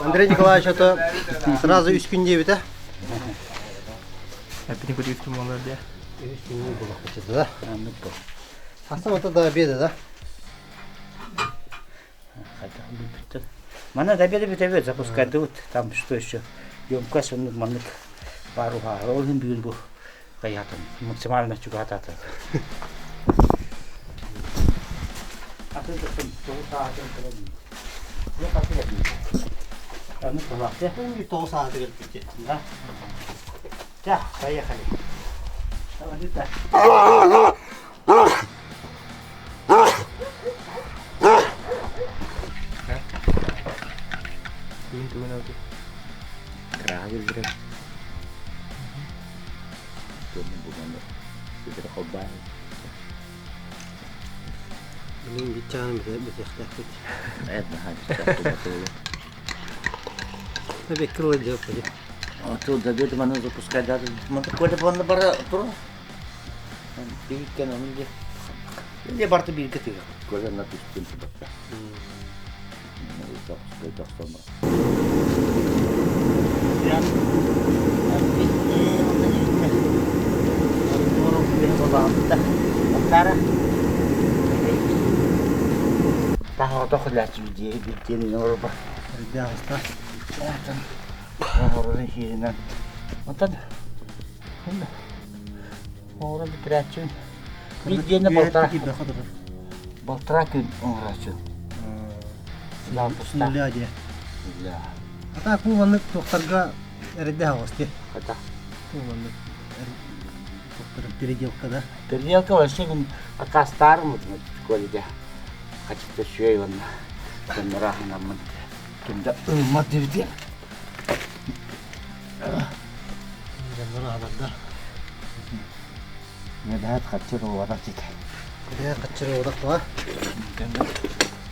Андрей Николаевич, это сразу үс күн диэбитэ. Опять не будет молодец. Үс күн было да? Хасан это до обеда, да? Мана до обеда бүтөбөт запускать вот там что еще. Емкость он маннык паруха. Ол хин бүгүн бу каятын максимально чугататы. Тоҕус сааты кэлбит. Да. Да, поехали. Бүгүн түгүн алды. Крагы билер. Сидер холбаа. Билин битчааны битехтээхпит. Это ханча. Беккер делать. А то до обеда маны запускать да. Маны коля баны бара тура. Бигиккен onun де. Не барты бирге тиге. Коля на түстүн тубакта. Запускать тохсома. Онтон оҥорон бүтэрээччибин. Биир диэнэ балтара балтара күн оҥорооччу. С нуля дии. А так бу маннык туохтарга эрэйдээх оҕус дии. Хата. Бу маннык туохтар переделка да. Переделка вообще мин акастаарым школе хачыта шүөй онна. Кемнерахынаммын. Кимде ылма дивди. Дьоннор аһалардар. Медат хачыр уодак дит. Бэйэ хаччыры одах туа.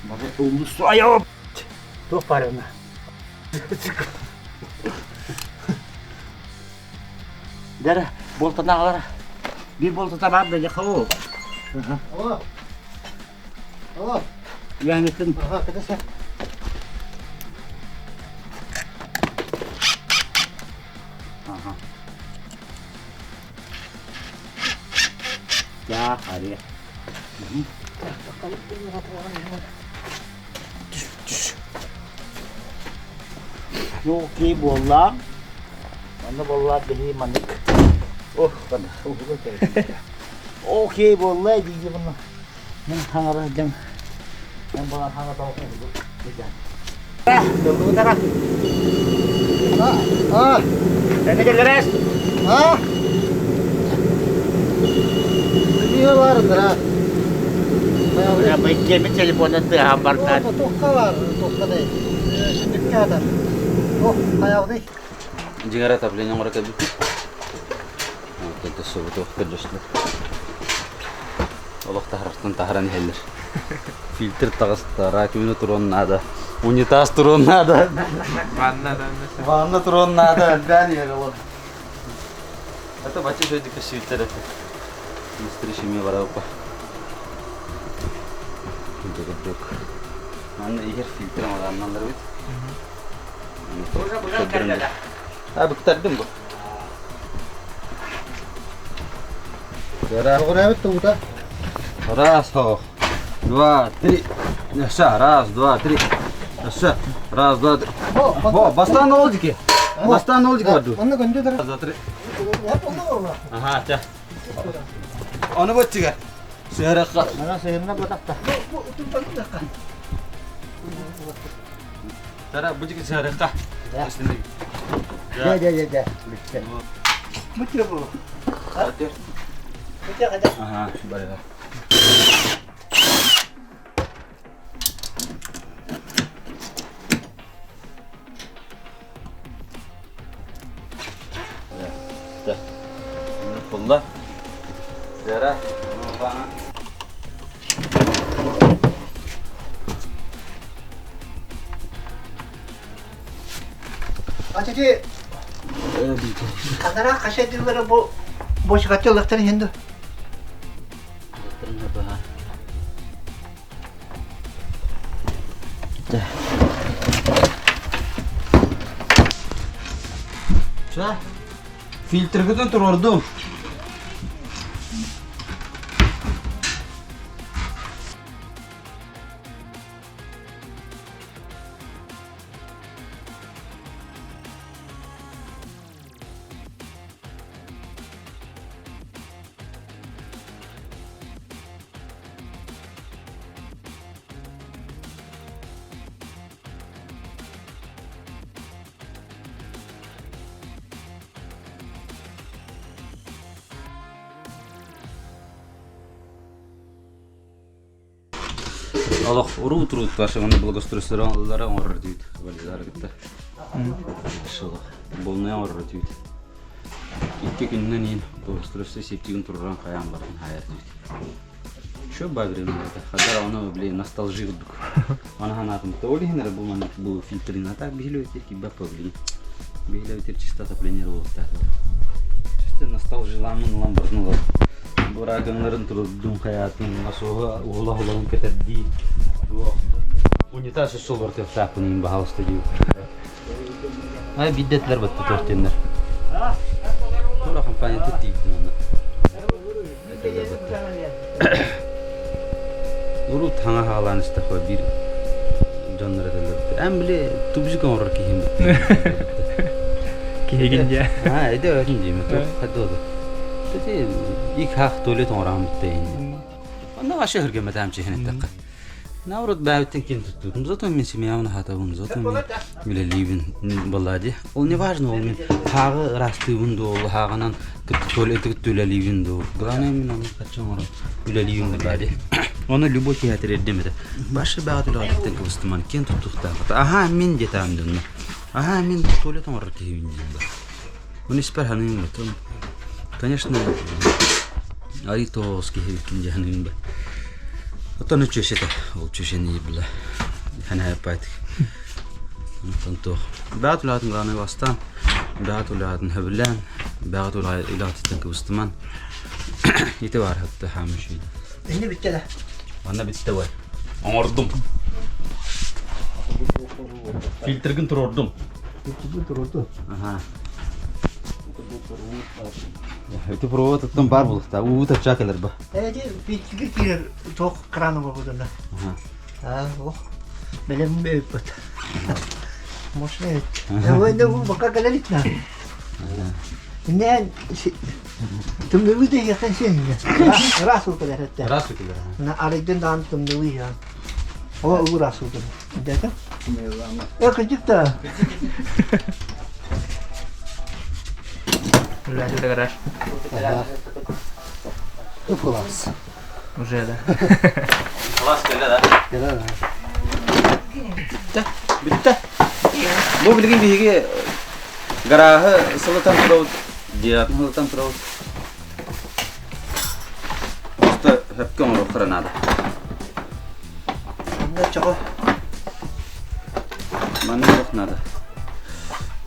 Бары улус айо. Туох барына. Дәрі, болтана алар. Bir болтата бар да жақау. Алло. Алло. Яңытын Ага, кэтэсэ. Ага. Я харе. Ну, окей, болла. Манна болла били маннык. Ох, бана. Окей, болла диги буну. Мен хаңара дем. Мен була хаңа тауық. Долгутара. А, Эне келерес. а. Билиэ баар да. Кеми телефона тыаһан бардан. Туохха бар, туохха да. Сүндүккэ атар. Ох, хайаҕыный? Дьиҥэр отопление оҥоро кэлбиппит. Онтон төссө көрдөстүлэр. Олох таһарартан таһаран иһэллэр. Фильтр таҕыста, раковина туруон наада, унитаз туруон наада. Ванна да. Ванна туруон наада, элбээн иһэр олох. Это бачча үчүгэйдик көссүүттэр этэ. Быстрее эмиэ барабыппа. Курдук. Манна иһэр фильтр оҥоранналар эбит. А, бүктэрдим бу. Көҕүрээбит туута. Раз, два, три. Все, раз, два, три. Все, раз, два, три. О, бастан олдики. Бастан олдики барду. Онно көндө Раз, два, три. Ага, ча. Оны боччига. Сыаракка. Ана сыһынна батахта. Тара, бучики сыаракка. Дьэ дьэ дьэ дьэ. Бу бу. Ага, бары. Булла. Зара. Ати Анара хашедилere бу бош катылыктар хинду. Ча? Фильтргытын турордум. Олох уруут-уруут башыманы благоустройстволары оҥорор диибит вализары кытта. Шылы. Болнуя оҥорор диибит. Икки күнүнэн иин благоустройство септигин туруран хайаан баран хайар диибит. Чё багрин это? Хадар ону, блин, ностальжи курдук. Аны ханаатым. Ол иһин эрэ бу маннык бу фильтрин а так биһилэбитир кибаппа, блин. Биһилэбитир чисто отопление буолуохтаах. Чисто ностальжилааммын ылан барын ылар. Бурагыннарын турдум хаятын насоһу уһула уһуларын кэтэрдии. Унитаз өссө олортуохтаахпын иин баһаалыста дии. Ай биддетилер батты төртеннер. Тура компания тиийдин онно. Этелер батты. Урут хаҥа хаалаан истэххэ биир дьоннор этэллэр эн били тубзик оҥорор киһим Киһигин дьэ. Аа, эдэ өтүн диэми туох хайдыа Ити ик хаах туалет оҥораҕын бүттэ Онно вообще хөргөмөтөм чиһин эттэххэ. Наоборот бэйэбиттэн киэн туттубутум. Зато мин семьябын аһатабын, зато мин үлэлиибин балла дии. Ол не важно, ол мин хааҕы ыраастыыбын дуу, ол хааҕынан туалеты кытта үлэлиибин дуу. Главное мин ону хаччы оҥорон үлэлиибин балла дии. Оны любой киһи этэрдим этэ. Башы баҕат үлэҕиттэн кыбыстыман киэн туттуохтаах. Аха мин диэтаам дьонно. Аха мин туалет оҥорор киһибин диэн бар. Оны испэр ханыым бутун. Конечно, ай тоҕус киһи бүттүн дьаһаныым ба. Отон үчүөсэтэ, ол чүөшени била. Ханайаппайтык. Онтон туох. Баат улаатын главное бастаан, баат улаатын хөбүлээн, баат улаатыттан кыбыстыман. Ити бар хатта хаамышый. Инни бүттэ Анна бүттэ бай. Оҥордум. Фильтргин турордум. Фильтргин турорду. Ага. Ити провод оттон бар булухта. Уу тача келер ба. Эти фильтрги кирер туох краны болбудуна. Аа, ох. Белем бөппөт. Мощный. Эвэнде бу бака келелит на. Иннен тымныбы дегехтен сен. Раз укелер этте. Раз укелер. На арыйдын даан тымныбы я. О, уу раз укелер. Деді? Э, кыжык та. Үлэһит гараж. Ыпылас. Уже да. Класс кэллэ да? Кэлэ да. Бүттэ. Бүттэ. Бу билигин биһиги гарааһы сылытан турабыт, дьиэҕитин сылытан турабыт. Просто сөпкө оҥоруохтара наада. Онно чоҕо. Манна туох наада?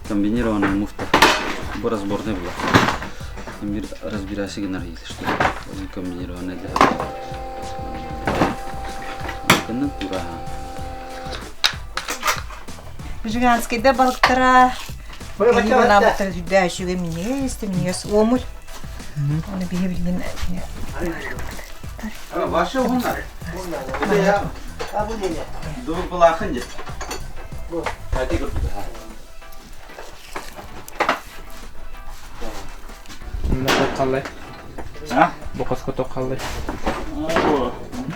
Комбинированная муфта. Бу разборный была. Мир разбирайся гынар если что. Комбинированная для Кыннан тура. Жиганскийда балыктара Киһи сүрдээх үчүгэй минньигэс да минньигэс уомул. Оны биһи билигин Ваша уһуннар. Это я. Дуу былаахын дьэ. Хати көрдүк. Мына тоққаллай. А? Бу хоско тоққаллай.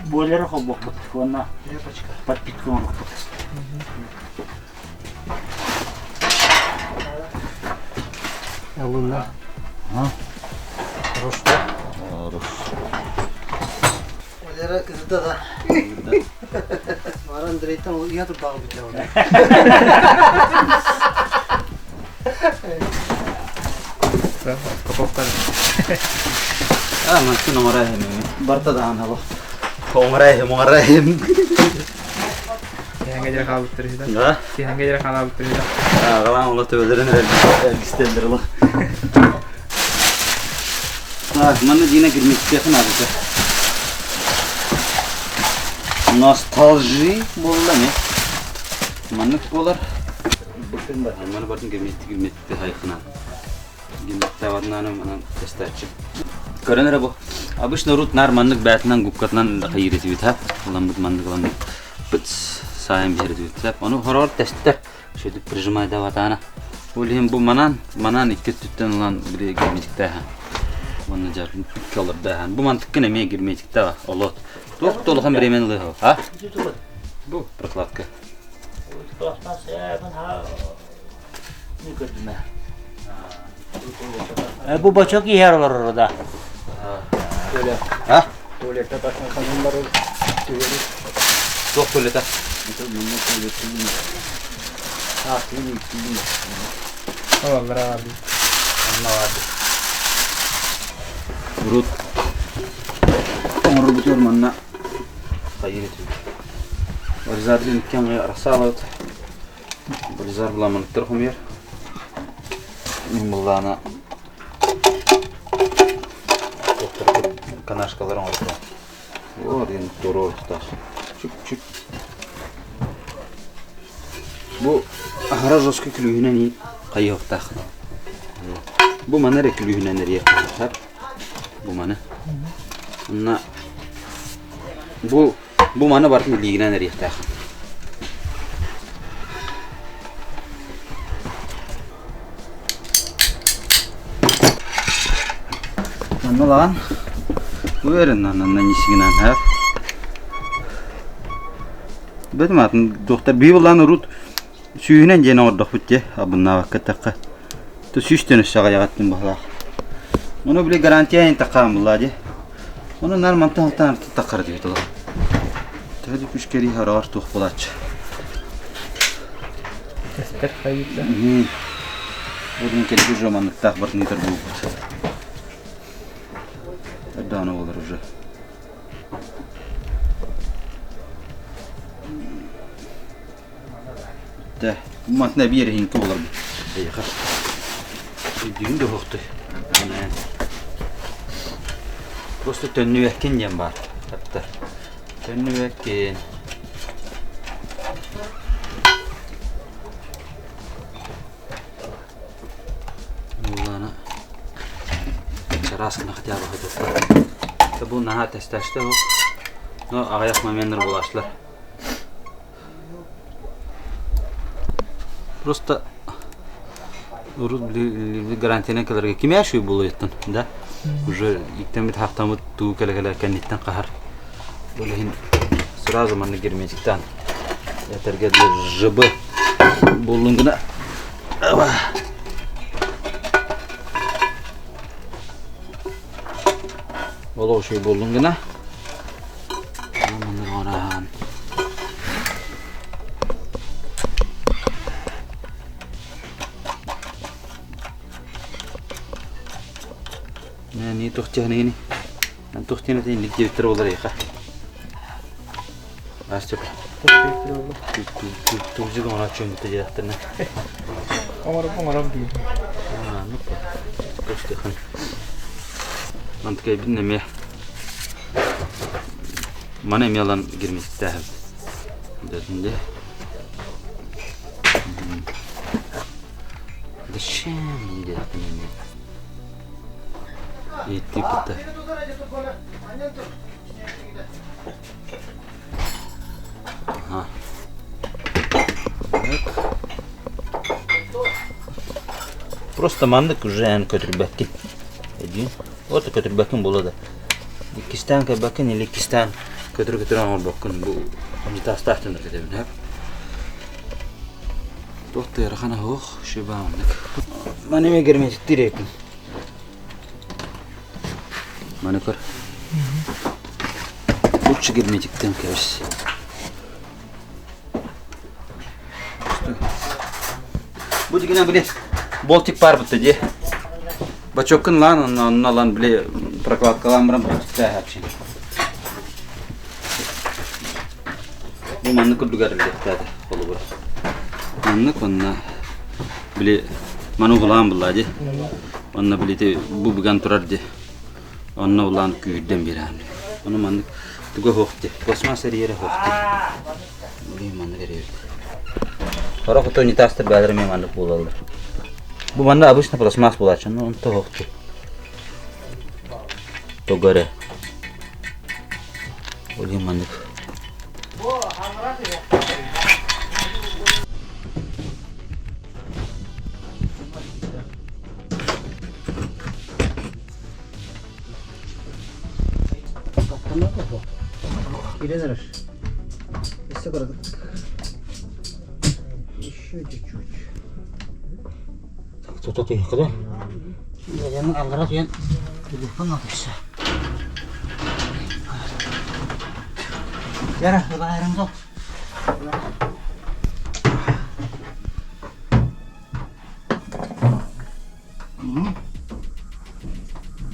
Бойлеры холбохпут уонна подпитка оҥоруохпут. Луна. Хорошо. Хорошо. Валера кызда да. Мара Андрейтан уя турдагы бите ол. А, мантын оҥорой Барта даҕаны олох. Оҥорой оҥорой Киһиҥҥэ дьэ хаалбыттар үһү да. Да? Киһиҥҥэ дьэ хаалбыттар үһү да. Аҕалаан ола төбөлөрүн эргистэллэр ола. Манна Дина герметиктиэхин аадыта. Носталжи буолла ме. Маннык буолар. Маны бардын герметик герметикти хайхына. Герметтаватнааны манан тестаччы. Көрөн эрэ бу. Обычно рут нар маннык бээтинэн губкатынан хайыыр этибит ха. Ыламмыт маннык ыламмыт. Быт сайын биэрдибит. Ону хороор тестер. Шөтүп прижимай даватаана. Ол иһин бу манан, манан икки өттүттэн ылан били герметиктээһин. Уонна дьар олордааһын. Бу мантыккын эмиэ герметиктаа олот. Туох да улахан бириэмэни ылыаһа. А? Бу прокладка. Бу бочок иһэр олорор да. А? Туалетта тахсан ханымлары түгeri. Туох туалета? Олаллар аҕабы. Урут оҥорбутугар манна хайыр этибит. Вализардын икки арахсаалабыт. Вализар буламмыныттар хомуйар. Мин буллаана канашкалар оҥордо. О, диэн туруортаах. Чүк-чүк. Бу аһара жестко күлүүһүнэн иин хайыахтаах. Бу маны эрэ күлүүһүнэн эриэхтээх. Бу маны. Онно бу бу маны барытын илиигинэн эриэхтээх. Манна улахан уверенно манна нисигинэн һэр. Бэтим атын доктор бии урут сүүһүнэн диэн оҥордохпут дии абыннаабакка эттэххэ. То сүүстэн өссө аҕыйаҕаттын баһылаах. Ону били гарантия таххаан буллаа дии. Ону нар мантан алтан артын таххара диэбит олох. Төһө да күшкэрии хараҕар туох буолааччы. Тэстэр хайыта. Бурун кэлбит уже манныктаах бартыныытар буолбут. Эрдэҕинэ буолар уже. Тэ, мантына биэр иһинки буолар эйиэхэ. Өйдүүн да уһуктуй. Просто төннүбэккин диэн баар. Таптар. Төннүбэккин. Улаана чараас гына хотя бы хотя бу наһаа тэстээште бу. Но аҕыйах моменнар булааччылар. Просто урут били гарантияны кэлэргэ кимээ шүй буолуйуттан да уже иктэммит хаахтаммыт туу кэлэ-кэлэ кэнниттэн хаһар. Ол иһин сразу манна герметиктаан этэргэ дылы ЖБ буоллун гына Олох үчүгэй буоллун гына. Не тухтиһаныгини. Тухтина тин диэбиттэр болар яха. Астып. Тузик оҥороччу бүтэ диэхтэрнэ. Оҥорон оҥорон биир. А, ну Тустихан. Мантыкай бин эмиэ. Маны эмиэ ылан герметиктээһин. Дэтинде. Зачем диэхтэрнэ. Ииттииппиттэ. Ага. Просто маннык уже эн көтүрбэккин. Эдиин. Вот көтүрбэккин буола да. Иккистээн көрбөккүн или иккистээн көтүр-көтүр оҥорбоккун бу унитазтаах төнөр кэтэбин хөп. Туох да ыарахана суох, шиба маннык. Маны эмиэ герметиктиир эбиппин. Маны көр. Лучше герметиктен кэбис. Бу дигинэ били болтик бар бутта дии. Бачоккун лаан онно онно лан били прокладкалаан баран болтиктааһааччы. Бу маннык курдук эриллиэхтээтэ холобура. Маннык онно били маны угулаан булла дии. Онно били ити бу быган турар дии. Онно улаан күүрдэн биэрээм. Ону маннык туга суох дии. Пластмасс эрийэрэ суох дии. Блин, маннык эрийэрди. Сорох ото унитазтар бээлэр эмиэ маннык буолаллар. Бу манна обычно пластмасс буолааччы, но онто суох дии. Туга эрэ. Блин, маннык. Кирен эрэр. Өссө кыратык. Еще чуть-чуть. Тута түһүөххэ да? Бэйэм аллара түһэн телефон алыса. Яра, ылаарым доо.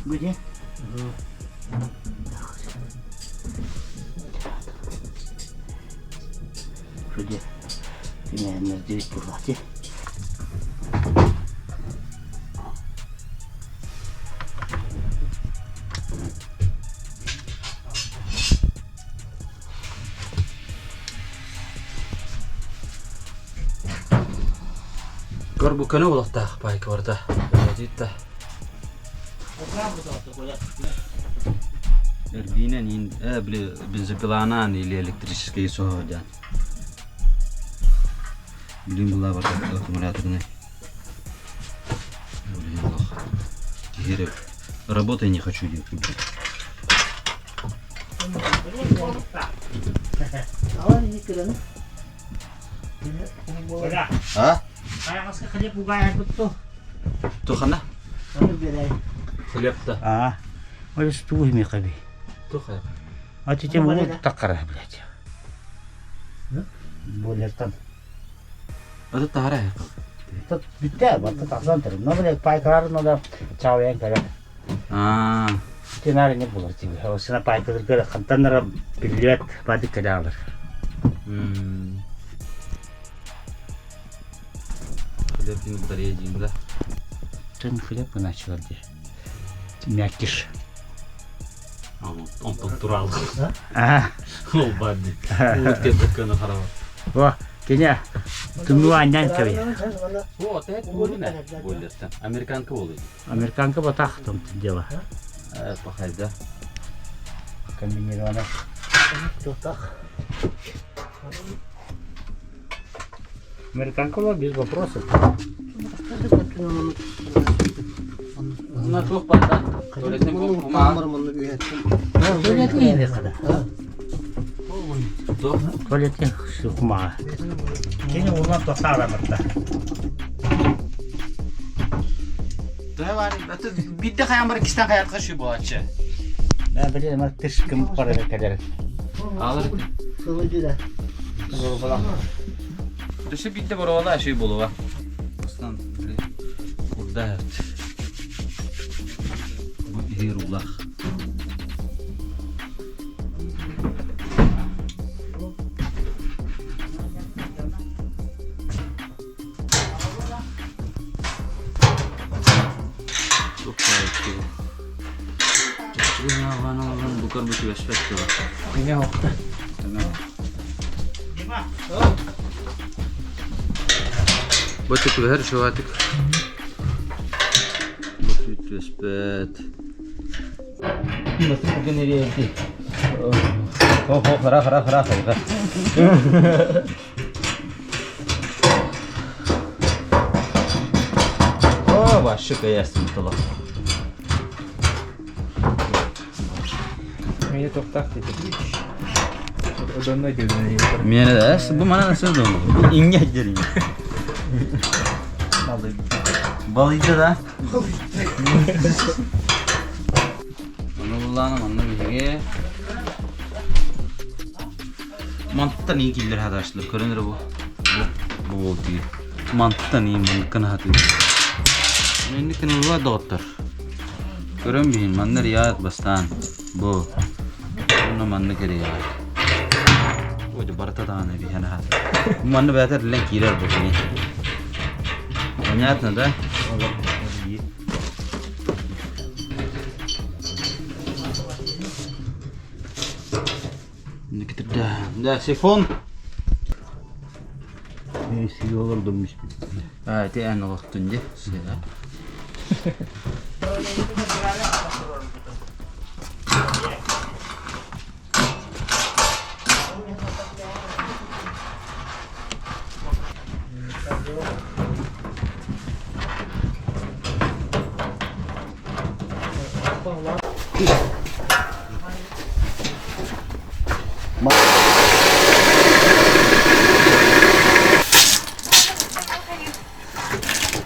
Где? Где? Примерно 9 булати. Көр бу көнө буолуохтаах пайка барда. Бэйэтиттэ. Эрбиинэн иин били бензопиланан или электрический соһо диэн. Билин була барда аккумуляторный. Блин, лох. Теперь работай не хочу диэн. А? Хайаҕаска хлеб угаайарбыт ту. Тухана? Хлеб-то. А, ол стул мехаби. Туха. А ти тем вот таккара, блядь. Болертан. Это тара. Тут бүтте, батта тахсан турар. Но, блядь, пайкалар надо чавян кара. А, Тинар не булар тебе. Осына пайкалар хантаннара биллибэт бадык кэлэалар. Хлеб не батарея да? Тын хлеб начал где. Мякиш. Он турал. А, Ол барды. Ол кеткен харава. О, кене тымнуу аннан кэби. О, это болина. Боллерта. Американка болду. Американка батах там дело. Пахай, да? Комбинировано. Американка была без вопросов. На туох барда. Туалетный бумага. Туалет не выхода. Туох? Туалет не кумага. Кене улан тохтаала барда. Да бар. Это бидде хаян бар кистен хаятка шу болачы. Мен билем, мен тышкым пара келер. Алыр. Төшө бидде бар ола шу болуга. Астан курда. Иһигэр уулаах. Букар бу түбэспэт тыла. Миҥэ оһохто. Бу түбэһэр шуатык. Бу түбэспэт. Хо-хо, хара хара хара хара. О, вообще каясын тылы. Мені тоқтақ dedi. Одонной dedi. Мені да, бу мана nasıl oldu? Bu inge derin. Балыйды да. Оны булланы манна биһиги Мантыттан iyi киллер хадашлар көрөнөр бу. Бу бу болду. Мантыттан iyi мыныккын хатыр. Менникин улла доҕоттор. Көрөн биһин манна рият бастаан бу. Онно манна кэрият. Ой, барыта даҕаны биһэн хатыр. Манна бээтэр лен киирэр бу кини. Понятно, да? Да, сифон. Сиги олордум А, ти эн олохтун де. Сыга.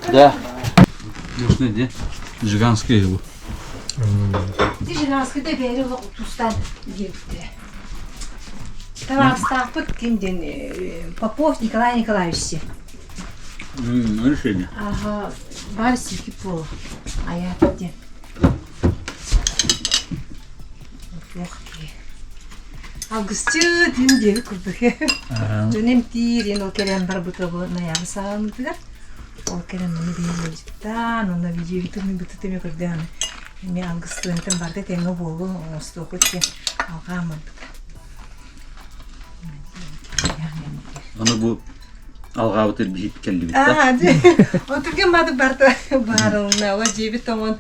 Да. Нужно де. Жиганская его. Жиганскайда бэйри олох тустан диэбиттэрэ. Табаарыстаахпыт ким диэн Попов Николай Николаевич. Решение. Ага, бар сики пол. Аят диэн. Туох киһи. Алгысчыт им диэби курдук. Дьон эмтиир, ол кэлэн барбыта бу ноябрь саҕаламмытыгар. Ол кэлэн ону биһиги онно видео бытытыме көрдөөн эми алгыстыынтан барда тэҥҥэ буолу оҥостуохут диэн алҕаан барбыта. Аны бу алҕаабыт илбиһит кэллибит да. Отурген бадык барта баарылына ала жебит тоҥон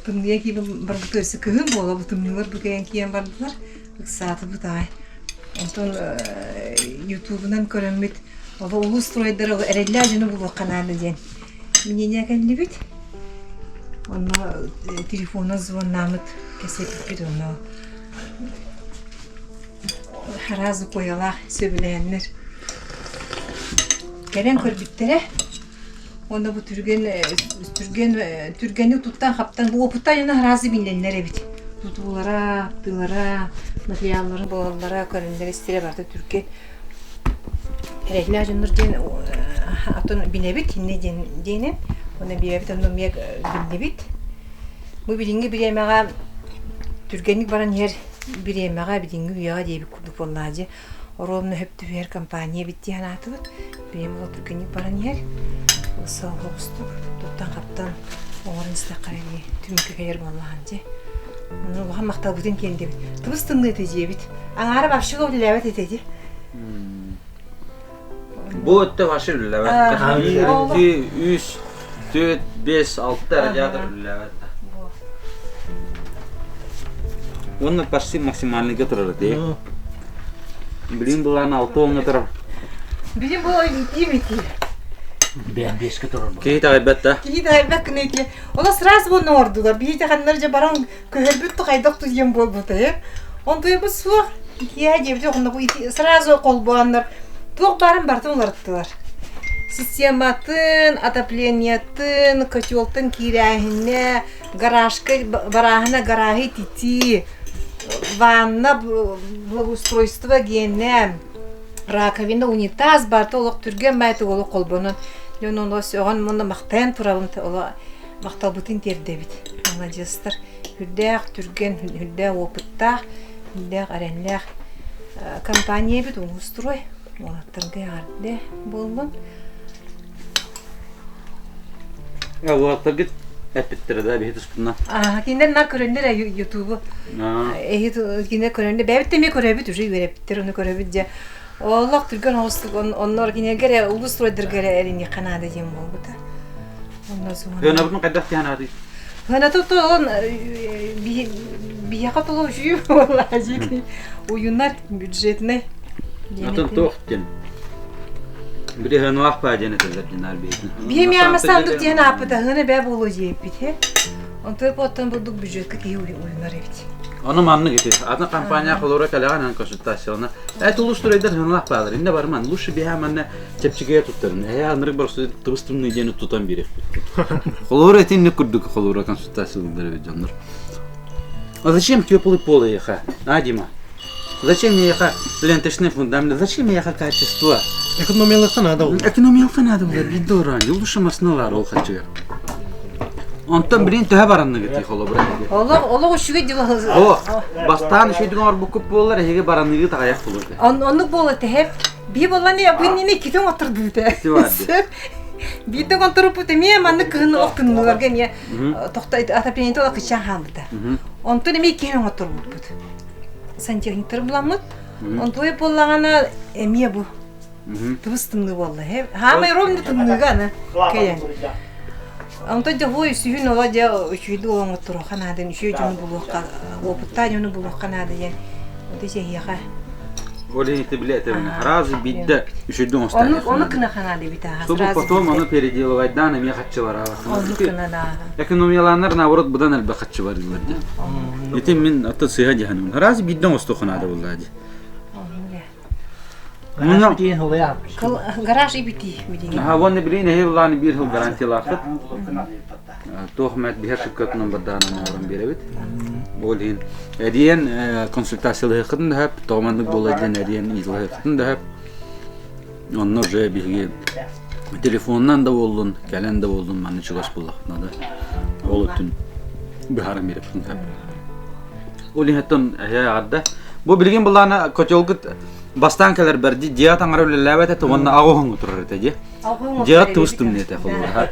тымныйа киибин барбыт өссө кыһын буола бу тымныылар бу кэлэн киэн бардылар ыксаатыбыт аҕай онтон ютубунан көрөммүт Оба улуус стройдара эрэллээх дьону булуохха наада диэн мнение кэллибит. Онно телефонун звоннаамыт кэсэппиппит онно араас укуойалаах сөбүлэһэннэр кэлэн көрбүттэрэ. Уонна бу түргэн түргэн түргэнник туттан-хаптан уопуттан дьоно араас биллэннэр эбит. Тутуулара, тыылара, материалларын булаллара, көрүннэр-истэрэ барыта түргэн. Эрэһилээх дьоннор диэн атын билэбит иннэ диэн диэнин уонна биэрэбит онно эмиэ биллибит. Бу билиҥҥи бириэмэҕэ түргэнник баран иһэр бириэмэҕэ билиҥҥи үйэҕэ диэбит курдук буоллаҕа дии. Оруобуна сөп түбэһэр компания эбит дии санаатыбыт. Бириэмэ ол түргэнник баран иһэр. Ылса-оһоҕостук туттан-хаптан оҥорон истэххэ эмиэ түмүккэ кэлэр буоллаҕын дии. Онон улахан махталбытын тиэрдэбит. Тыбыс тымныы этэ дьиэбит. Аҥаара вообще үлэлээбэт этэ дии. Бу өттө вообще үлэлээбэт. Биир, икки, үс, түөрт, бес, алта радиатор үлэлээбэт. Уонна почти максимальныйга турар этэ. Билин былаан алта уоҥҥа турар. Билин бу итиим ити. Бэйэм биэскэ турар. Киһи таҕайбат да. Киһи таҕайбат гына ити. Ону сразу буонна оҥордулар. Биһи ханнар дьэ баран көһөрбүт да хайдах тутуйан буолбута э. Онтуйбут суох. Киэһэ диэбити онно бу ити сразу холбооннор туох баарын барытын уларыттылар. Систематын, отоплениетын, котелтан киирээһинэ, гаражка барааһына гарааһы ититии, ванна благоустройство гиэнэ, раковина, унитаз барыта олох түргэн баайытык олох холбонон дьон ону сөҕөн муна махтайан турабын оло махталбытын тиэрдэбит. Маладьыастар. Үрдээх түргэн, үрдээх опыттаах, үрдээх эрэллээх компания эбит Улуустрой. Уолаттарга эҕэрдэ буоллун. Уолаттаргыт эппиттэрэ да биһи туспунна. Аа, кинилэр на көрөннөр ютубу. Эһи кинилэр көрөннөр, бэйэбит эмиэ көрөбүт, уже үөрэппиттэр, ону көрөбүт дьэ. Олох түргэн оҕустук оннор кинилэргэ эрэ улуус стройдарга эрэ эриниэххэ наада диэн буолбута. Онно суон. Гынабытын хайдах диэн аатый? Гынаты толон биһиэхэ толон үчүгэй буолла уйунар бюджетный. Атын туох диэн? Били хыналаах баа диэн этэллэр диэн арбиһитин. Биһи миамастаандык диэн ааппыта хына бээ буолуо диэппит хэ. Онтон оттон бурдук бюджетка киһи уйунар эбит. Ону маннык ити. Атын компания холоро кэлэҕин ан консультацияны. Эт улус турайдар хыналаах баалар. Инне барман. Лучше биһа манна чэпчэкигэ туттарын. Эһэ анырык барсы тыбыс тымныы диэни тутан биэриэхпит. Холоро этинник курдук холоро консультация ылдар эбит дьоннор. А зачем теплый пол ехать? А, Дима? Зачем ехать ленточный фундамент? Зачем ехать качество? Экономиялыкка надо было. Экономиялыкка надо было. Бидде уран. Лучше масналар ол хачыгар. Онтон билин төһө баранныгыт холобура. Олох олох үчүгэй дьыл. О, бастаан үчүгэй оҥорбуккут буоллар эһиги бараныгы таҕайах булур. Оннук буола тэһэ. Би боллан я бу ини китин отурдута. Биирдэ конторуппут эмиэ маннык кыһын ох тымныыларга эмиэ тохто отоплениета ола кыччаан хаалбыта. Онтон эмиэ киһи оҥотторбуппут. Сантехниктар буламмыт. Онтуой буоллаҕына эмиэ бу тыбыс тымныы буолла. Хаамай ровно тымныыга аны кэйэн. Онтон дьэ хуой үсүһүн ола дьэ үчүйдү оҥотторуохха наада, үчүгэй дьону булуохха, опыттаах дьону булуохха наада диэн. Ити сиһиэхэ. Ол иһин били этэрин сразу бидде үчүйдү оҥостон. Ону ону кына ханаады бит аха. Чтобы потом ону переделывайдаан эмиэ хаччы бараабат. Ону кына да. Экономиялааннар наоборот быдан элбэх хаччы барыллар дии. Ити мин ата сыһа дьаһаным. Раз бидде оҥостуохха наада буолла дии. Гараж битиин хылыйа. Гараж ибити билигин. Аха уонна билигин эһи ыллааны биир сыл гарантиялаахпыт. Туох мэт биһэр шипкатынан бардаанан оҥорон биэрэбит. Ол иһин эриэн консультациялыаххытын да сөп, тоҕо маннык буолла диэн эриэн ыйыталаһыаххытын да сөп. Онно уже биһиги телефонунан да буоллун, кэлэн да буоллун манна чугас буоллахпытына да ол өттүн быһааран биэрэппитин сөп. Ол иһиттэн эһээ аҕарда. Бу билигин былаана котелгут бастаан кэлэр бэрди дьиэ таҥара үлэлээбэт этэ уонна аҕа турар этэ дии. Дьиэ тус тымныы этэ холобура.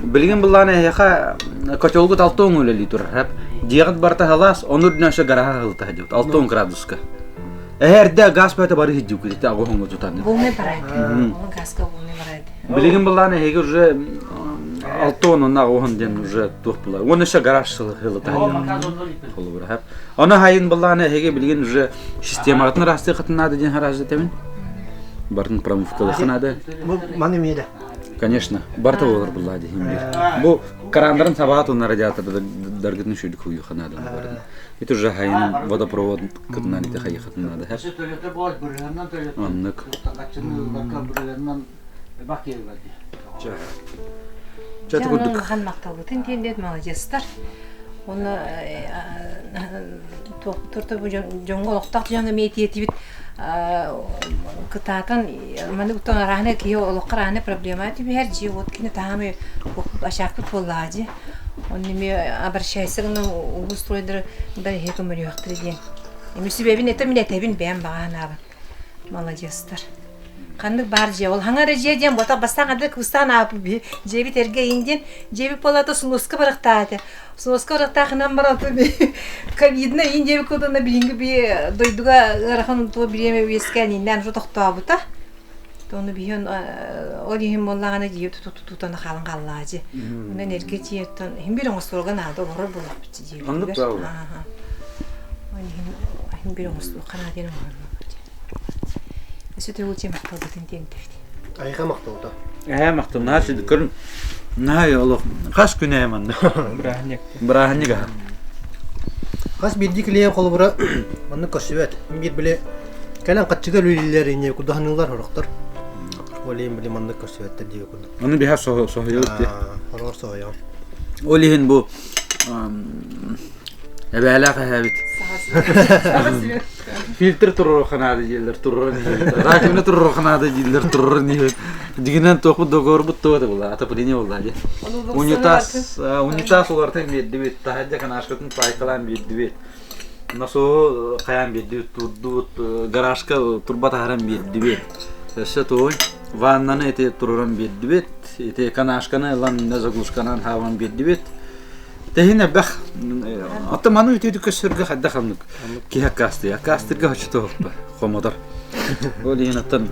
Билигин былаана эһиэхэ котелгут 6 үлэлии турар. Дьиэҕит барыта халаас, ону үрдүнэн өссө гараһа хылыта сылдьыбыт 6 градуска. Эһэрдэ газ бөтө бары сылдьыбыт ити аҕа тутан. Волны барайды. Оны газка волны барайды. Билигин былаан эһиги уже 6 онна оһон диэн уже туох була. Уонна өссө гараж сылыта холобура хап. Оны хайын былаан эһиги билигин уже системаҕытын ыраастыаххытын наада диэн хараажда этэмин. Барын промывкалыхха наада. Бу маны эмиэ да. Конечно, барыта болар булла диһин бир. Бу крандарын сабаат уна радиатордаргытын шүдүк хуйуха наада барын. Ити уже хайын водопровод кытынан ити хайыхатын наада. Оннук. Чэ курдук. Улахан махталбытын тиэрдиэт маладьыастар. Уонна турта бу дьоҥҥо олохтоох дьоҥҥо эмиэ тиэтибит кытаатан маны уттан араһына киһи олоххо араһына проблема түбэһэр дьиэ вот кини таһамы ашаакпыт буоллаҕа дьи онно эмиэ обращайся гына улуус стройдары да иһи көмөлүөхтэрэ диэн эми сүбэбин этэ мин этэбин бэйэм баҕа санаабын маладьыастар Ханнык баар дьиэ ол хаҥа эрэ дьиэ диэн буотах бастаан ханнык кыбыстаан ааппыт биһи дьиэбит эргэ иин диэн дьиэбит буолаата сунуоска барахтаата сунуоска барахтаахынан баран ковидна иин диэбит курдук билиҥҥи би дойдуга ыарахан туох бириэмэ үөскээн ииннээн уже тохтообута ону биһи ол иһин буоллаҕына дьиэ тутан хаалан хааллаа дьи онон эргэ дьиэттэн иһин биир оҥостуорга наада олорор буоллахпыт дьиэбитигэр Оннук ол иһин иһин биир оҥостуохха наада диэн оҥоһуннубут Өссө төгүл махталбытын тиэрдэбит. Айха махталта. Ээ махтал наһаа сүдү көрүн наһаа олох хас күн ээ манна. Бырааһынньык. Бырааһынньык аһа. Хас биирдии клиент холобура маннык көрсүбэт. Биир били кэлэн хаччыга үлэлииллэр инньэ курдаһаныылар сорохтор. Ол иһин били маннык көрсүбэттэр диэки курдук. Ону биһа соһуйабыт дии. Хороор соһуйаҕын. Ол иһин бу. Эбээлээх эһээбит. Фильтр туруорухха наада дииллэр, туруоран иһэбит. Раковина туруорухха наада дииллэр, туруоран иһэбит. Дьиҥинэн туохпут договорбут туох это была, отопление буолла дии. Унитаз, унитаз уларытан биэрдибит, таһырдьа канашкатын пайкалаан биэрдибит. Насоһу хайаан биэрдибит, турдубут, гаражка турба таһаран биэрдибит. Өссө туой ваннаны эти туруоран биэрдибит, ити канашканы ылан заглушканан хаалан биэрдибит. Тэһин элбэх. Оттон маны үтүөтүк көссөргө хайдах оннук киһи аккаастыйа. Аккаастыырга хочотуохпа хомотор. Ол иһин оттон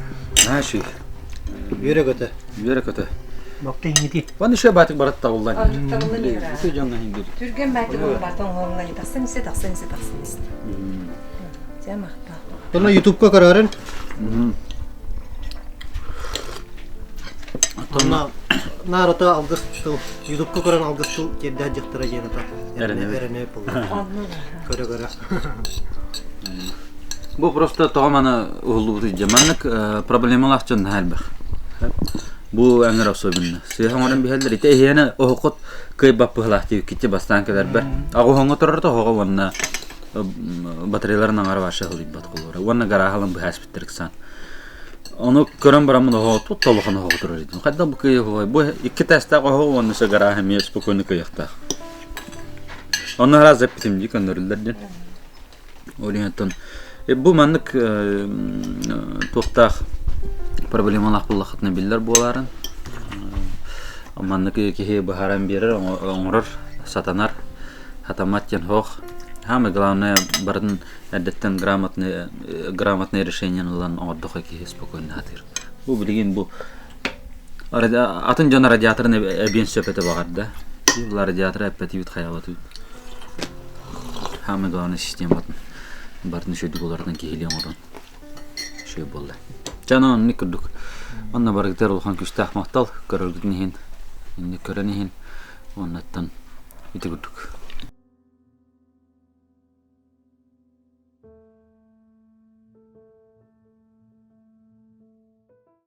наһаа үчүгэй. Үөрэ көтө. Үөрэ көтө. Бокта иҥити. Вон еще баатык барат табыллан. Оннук табыллан иһэр. Үтүө дьоҥҥо иһин биир. Түргэн баатык барбатан оҥоһуллан тахсан истэ, тахсан истэ, тахсан истэ. Дьэ махтал. Онно ютубка көрөрүн. Онно наарата алгыс тыл ютубка көрөн алгыс тыл тиэрдээх дьахтара диэн ата эрэнэ буолла. Көрө-көрө. Бу просто тоҕо маны уһуллубут дьэ маннык проблемалаах дьон наһаа элбэх. Бу эҥэр особенно. Сыыһа оҥорон биһэллэр. Ити эһиэнэ оһоххут кыайбаппыһылаах диэбиккитчэ бастаан кэлэрбэр. Аҕуһоҥҥо турар оһоҕо уонна батареяларын аҥара вообще ылыйбат холуора. Уонна гарааһалан быһааспыттар ыксаан. Ону көрөн бараммын оһоҕо тут улахан оһоҕо турар этим. Хайдах бу кыайыһылай? Бу икки этээстээх оһоҕо уонна өссө гарааһ эмиэ спокойно кыайыахтаах. Онно араас эппитим дии көннөрүллэр диэн. Ол иһин оттон бу маннык туохтаах проблемалаах буоллаххытына биллэр буолаарын. Маннык киһи быһааран биэрэр, оҥорор, сатанар, сатаммат диэн суох. Самое главное барытын эрдэттэн грамотное грамотное решение ылан оҥордоххо киһи спокойно сатыыр. Бу билигин бу атын дьон радиаторын эбиэн сөп этэ баҕар да. Радиатор эппэтибит хайаабатыбыт. Самое главное систематын барытын үчүгэйдик уларытан киһилии оҥорон үчүгэй буолла. Дьэ онон оннук курдук. Онно барыгытыгар улахан күүстээх махтал көрөргүтүн иһин, инник көрөн иһин уоннаттан ити курдук.